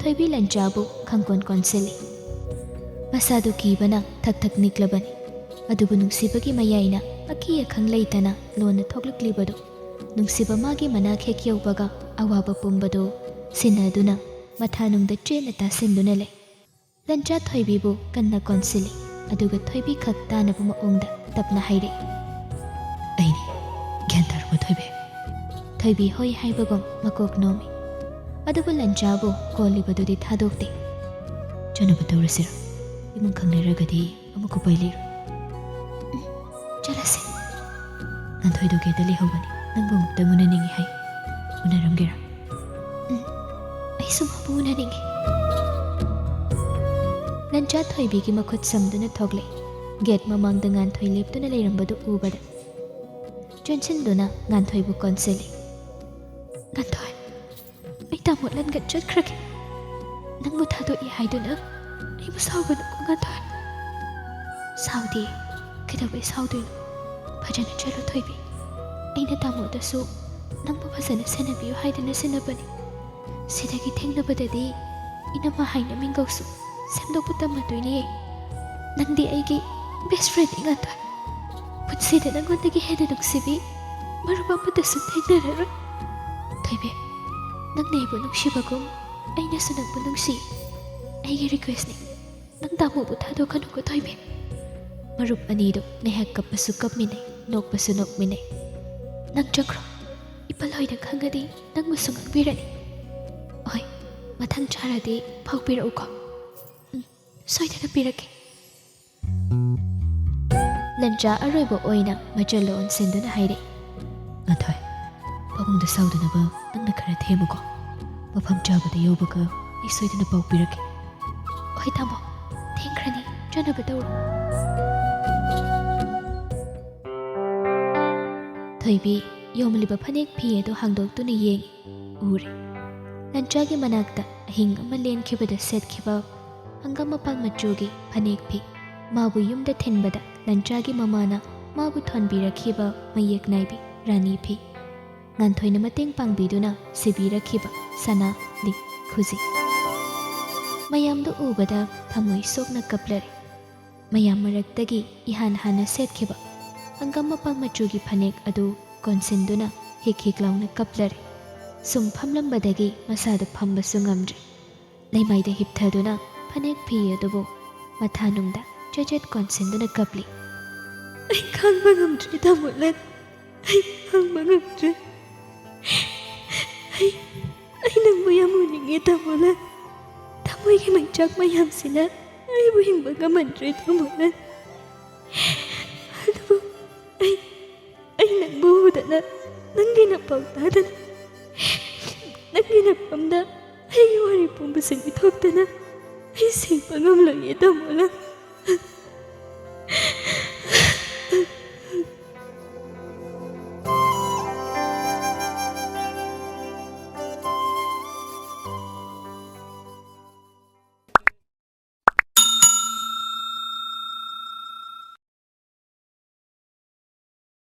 ꯊꯣꯏꯕꯤ ꯂꯟꯆꯥꯕꯨ ꯈꯪꯀꯣꯟ ꯀꯣꯟꯁꯤꯜꯂꯤ꯫ ꯃꯁꯥꯗꯨ ꯀꯤꯕꯅ ꯊꯛ ꯊꯛ ꯅꯤꯛꯂꯕꯅꯤ꯫ ꯑꯗꯨꯕꯨ ꯅꯨꯡꯁꯤꯕꯒꯤ ꯃꯌꯥꯏꯅ ꯑꯀꯤ ꯑꯈꯪ ꯂꯩꯇꯅ ꯂꯣꯟꯅ ꯊꯣꯛꯂꯛꯂꯤꯕꯗꯨ ꯅꯨꯡꯁꯤꯕ ꯃꯥꯒꯤ ꯃꯅꯥꯛ ꯍꯦꯛ ꯌꯧꯕꯒ ꯑꯋꯥꯕ ꯄꯨꯝꯕꯗꯨ ꯁꯤꯟꯅꯗꯨꯅ ꯃꯊꯥꯅꯨꯡꯗ ꯆꯦꯠꯅ ꯇꯥꯁꯤꯟꯗꯨꯅ ꯂꯩ꯫ ꯂꯟꯆꯥ ꯊꯣꯏꯕꯤꯕꯨ ꯀꯟꯅ ꯀꯣꯟꯁꯤꯜꯂꯤ꯫ ꯑꯗꯨꯒ ꯊꯣꯏꯕꯤ ꯈꯛ ꯇꯥꯅꯕ ꯃꯑꯣꯡꯗ ꯇꯞꯅ ꯍꯥꯏꯔꯛꯏ, "ꯑꯩꯅꯤ꯫ ꯒ꯭ꯌꯥꯟ ꯇꯥꯔꯕꯣ, ꯊꯣꯏꯕꯤ?" ꯊꯣꯏꯕꯤ ꯍꯣꯏ ꯍꯥꯏꯕꯒꯨꯝ ꯃꯀꯣꯛ ꯅꯣꯝꯃꯤ꯫ ꯑꯗꯨꯕꯨ ꯂꯟꯆꯥꯕꯨ ꯀꯣꯜꯂꯤꯕꯗꯨꯗꯤ ꯊꯥꯗꯣꯛꯇꯦ꯫ "ꯆꯠꯅꯕ ꯇꯧꯔꯁꯤꯔ? ꯏꯃꯨꯡ ꯈꯪꯅꯔꯒꯗꯤ ꯑꯃꯨꯛ ꯎꯄꯥꯏ ꯂꯩꯔꯣꯏ꯫ ꯎꯝ, ꯆꯠꯂꯁꯦ꯫ ꯉꯥꯟꯊꯣꯏꯗꯣ ꯒꯦꯠꯇ ꯂꯩꯍꯧꯕꯅꯤ, ꯅꯪꯕꯨ ꯑꯃꯨꯛꯇꯪ ꯎꯅꯅꯤꯡꯉꯤ ꯍꯥꯏ꯫ ꯎꯅꯔꯝꯒꯦꯔꯥ?" "ꯎꯝ, ꯑꯩꯁꯨ ꯃꯥꯕꯨ ꯎꯅꯅꯤꯡꯉꯤ꯫" ꯂꯟꯆꯥ ꯊꯣꯏꯕꯤꯒꯤ ꯃꯈꯨꯠ ꯁꯝꯗꯨꯅ ꯊꯣꯛꯂꯛꯏ꯫ ꯒꯦꯠ ꯃꯃꯥꯡꯗ ꯉꯥꯟꯊꯣꯏ ꯂꯦꯞꯇꯨꯅ ꯂꯩꯔꯝꯕꯗꯨ ꯎꯕꯗ ꯆꯦꯟꯁꯤꯟꯗꯨꯅ ꯉꯥꯟꯊꯣꯏꯕꯨ ꯀꯣꯟꯁꯤꯜꯂꯤ꯫ "ꯉꯥꯟꯊꯣꯏ, ꯑꯩ ꯇꯥꯃꯣ ꯂꯟꯒ ꯆꯠꯈ꯭ꯔꯒꯦ꯫ ꯅꯪꯕꯨ ꯊꯥꯗꯣꯛꯏ ꯍꯥꯏꯗꯨꯅ ꯑꯩꯕꯨ ꯁꯥꯎꯒꯅꯨꯀꯣ, ꯉꯥꯟꯊꯣꯏ꯫" "ꯁꯥꯎꯗꯦ, ꯀꯩꯗꯧꯕꯩ ꯁꯥꯎꯗꯣꯏꯅꯣ? ꯐꯖꯅ ꯆꯠꯂꯣ, ꯊꯣꯏꯕꯤ꯫ ꯑꯩꯅ ꯇꯥꯃꯣꯗꯁꯨ ꯅꯪꯕꯨ ꯐꯖꯅ ꯁꯦꯟꯅꯕꯤꯌꯨ ꯍꯥꯏꯗꯨꯅ ꯁꯤꯟꯅꯕꯅꯤ꯫ ꯁꯤꯗꯒꯤ ꯊꯦꯡꯅꯕꯗꯗꯤ ꯏꯅꯝꯃ ꯍꯥꯏꯅ ꯃꯤꯡꯒꯧꯁꯨ ꯁꯦꯝꯗꯣꯛꯄ ꯇꯝꯃꯗꯣꯏꯅꯦ꯫ ꯅꯪꯗꯤ ꯑꯩꯒꯤ ꯕꯦꯁ ꯐ꯭ꯔꯦꯟꯅꯤ, ꯉꯥꯟꯊꯣꯏ꯫ ꯄꯨꯟꯁꯤꯗ ꯅꯪꯉꯣꯟꯗꯒꯤ ꯍꯦꯟꯅ ꯅꯨꯡꯁꯤꯕꯤ ꯃꯔꯨꯞ ꯑꯃꯠꯇꯁꯨ ꯊꯦꯡꯅꯔꯔꯣꯏ꯫ ꯊꯣꯏꯕꯤ, ꯅꯪꯅ ꯑꯩꯕꯨ ꯅꯨꯡꯁꯤꯕꯒꯨꯝ ꯑꯩꯅꯁꯨ ꯅꯪꯕꯨ ꯅꯨꯡꯁꯤ꯫ ꯑꯩꯒꯤ ꯔꯤꯀ꯭ꯋꯦꯁꯅꯤ, ꯅꯪ ꯇꯥꯃꯣꯕꯨ ꯊꯥꯗꯣꯛꯀꯅꯨꯀꯣ, ꯊꯣꯏꯕꯤ꯫" ꯃꯔꯨꯞ ꯑꯅꯤꯗꯨ ꯉꯥꯏꯍꯥꯛ ꯀꯞꯄꯁꯨ ꯀꯞꯃꯤꯟꯅꯩ, ꯅꯣꯛꯄꯁꯨ ꯅꯣꯛꯃꯤꯟꯅꯩ꯫ "ꯅꯪ ꯆꯠꯈ꯭ꯔꯣ꯫ ꯏꯄꯜ ꯍꯣꯏꯅ ꯈꯪꯉꯗꯤ ꯅꯪꯕꯨꯁꯨ ꯉꯥꯡꯕꯤꯔꯅꯤ꯫ ꯍꯣꯏ, ꯃꯊꯪ ꯆꯥꯔꯗꯤ ꯐꯥꯎꯕꯤꯔꯛꯎꯀꯣ꯫" ꯁꯣꯏꯗꯅ ꯄꯤꯔꯛꯀꯦ꯫ ꯂꯟꯆꯥ ꯑꯔꯣꯏꯕ ꯑꯣꯏꯅ ꯃꯆꯜ ꯑꯣꯟꯁꯤꯟꯗꯨꯅ ꯍꯥꯏꯔꯛꯏ꯫ ꯉꯥꯟꯊꯣꯏ, ꯄꯥꯕꯨꯡꯗ ꯁꯥꯎꯗꯅꯕ ꯅꯪꯅ ꯈꯔ ꯊꯦꯝꯃꯨꯀꯣ꯫ ꯃꯐꯝ ꯆꯥꯕꯗ ꯌꯧꯕꯒ ꯑꯩ ꯁꯣꯏꯗꯅ ꯄꯥꯎ ꯄꯤꯔꯛꯀꯦ꯫ ꯍꯣꯏ ꯇꯥꯃꯣ, ꯊꯦꯡꯈ꯭ꯔꯅꯤ, ꯆꯠꯅꯕ ꯇꯧꯔꯣ꯫ ꯊꯣꯏꯕꯤ ꯌꯣꯝꯂꯤꯕ ꯐꯅꯦꯛ ꯐꯤ ꯑꯗꯨ ꯍꯥꯡꯗꯣꯛꯇꯨꯅ ꯌꯦꯡꯏ꯫ ꯎꯔꯦ꯫ ꯂꯟꯆꯥꯒꯤ ꯃꯅꯥꯛꯇ ꯑꯍꯤꯡ ꯑꯃ ꯂꯦꯟꯈꯤꯕꯗ ꯁꯦꯠꯈꯤꯕ ꯍꯪꯒꯥꯝ ꯃꯄꯥꯟ ꯃꯆꯨꯒꯤ ꯐꯅꯦꯛ ꯐꯤ꯫ ꯃꯥꯕꯨ ꯌꯨꯝꯗ ꯊꯤꯟꯕꯗ ꯂꯟꯆꯥꯒꯤ ꯃꯃꯥꯅ ꯃꯥꯕꯨ ꯊꯣꯟꯕꯤꯔꯛꯈꯤꯕ ꯃꯌꯦꯛ ꯅꯥꯏꯕꯤ ꯔꯥꯅꯤ ꯐꯤ꯫ ꯉꯥꯟꯊꯣꯏꯅ ꯃꯇꯦꯡ ꯄꯥꯡꯕꯤꯗꯨꯅ ꯁꯤꯕꯤꯔꯛꯈꯤꯕ ꯁꯅꯥ, ꯂꯤꯛ, ꯈꯨꯖꯤ꯫ ꯃꯌꯥꯝꯗꯨ ꯎꯕꯗ ꯊꯃꯣꯏ ꯁꯣꯛꯅ ꯀꯞꯂꯔꯦ꯫ ꯃꯌꯥꯝ ꯃꯔꯛꯇꯒꯤ ꯏꯍꯥꯟ ꯍꯥꯟꯅ ꯁꯦꯠꯈꯤꯕ ꯍꯪꯒꯥꯝ ꯃꯄꯥꯟ ꯃꯆꯨꯒꯤ ꯐꯅꯦꯛ ꯑꯗꯨ ꯀꯣꯟꯁꯤꯟꯗꯨꯅ ꯍꯤꯛ ꯍꯤꯛ ꯂꯥꯎꯅ ꯀꯞꯂꯔꯦ꯫ ꯁꯨꯝ ꯐꯝꯂꯝꯕꯗꯒꯤ ꯃꯁꯥꯗ ꯐꯝꯕꯁꯨ ꯉꯝꯗ꯭ꯔꯦ꯫ ꯂꯩꯃꯥꯏꯗ ꯍꯤꯞꯊꯗꯨꯅ ꯐꯅꯦꯛ ꯐꯤ ꯑꯗꯨꯕꯨ ꯃꯊꯥꯅꯨꯡꯗ ꯆꯦꯠ ꯆꯦꯠ ꯀꯣꯟꯁꯤꯟꯗꯨꯅ ꯀꯞꯂꯤ꯫ ꯑꯩ ꯈꯥꯡꯕ ꯉꯝꯗ꯭ꯔꯦ, ꯇꯥꯃꯣꯂꯟ꯫ ꯑꯩ ꯈꯥꯡꯕ ꯉꯝꯗ꯭ꯔꯦ꯫ ꯑꯩ, ꯑꯩ ꯅꯪꯕꯨ ꯌꯥꯝ ꯎꯅꯤꯡꯉꯦ, ꯇꯥꯃꯣꯂꯟ꯫ ꯊꯃꯣꯏꯒꯤ ꯃꯩꯆꯥꯛ ꯃꯌꯥꯝꯁꯤꯅ ꯑꯩꯕꯨ ꯍꯤꯡꯕ ꯉꯝꯍꯟꯗ꯭ꯔꯦ, ꯇꯥꯃꯣꯂꯟ꯫ ꯑꯗꯨꯕꯨ ꯑꯩ, ꯑꯩ ꯅꯪꯕꯨ ꯎꯗꯅ, ꯅꯪꯒꯤ ꯅꯄꯥꯎ ꯇꯥꯗꯅ, ꯅꯪꯒꯤ ꯅꯐꯝꯗ ꯑꯩꯒꯤ ꯋꯥꯔꯤ ꯄꯨꯝꯕꯁꯤꯡ ꯏꯊꯣꯛꯇꯅ ꯑꯩ ꯁꯤꯕ ꯉꯝꯂꯣꯏꯌꯦ, ꯇꯥꯃꯣꯂꯟ꯫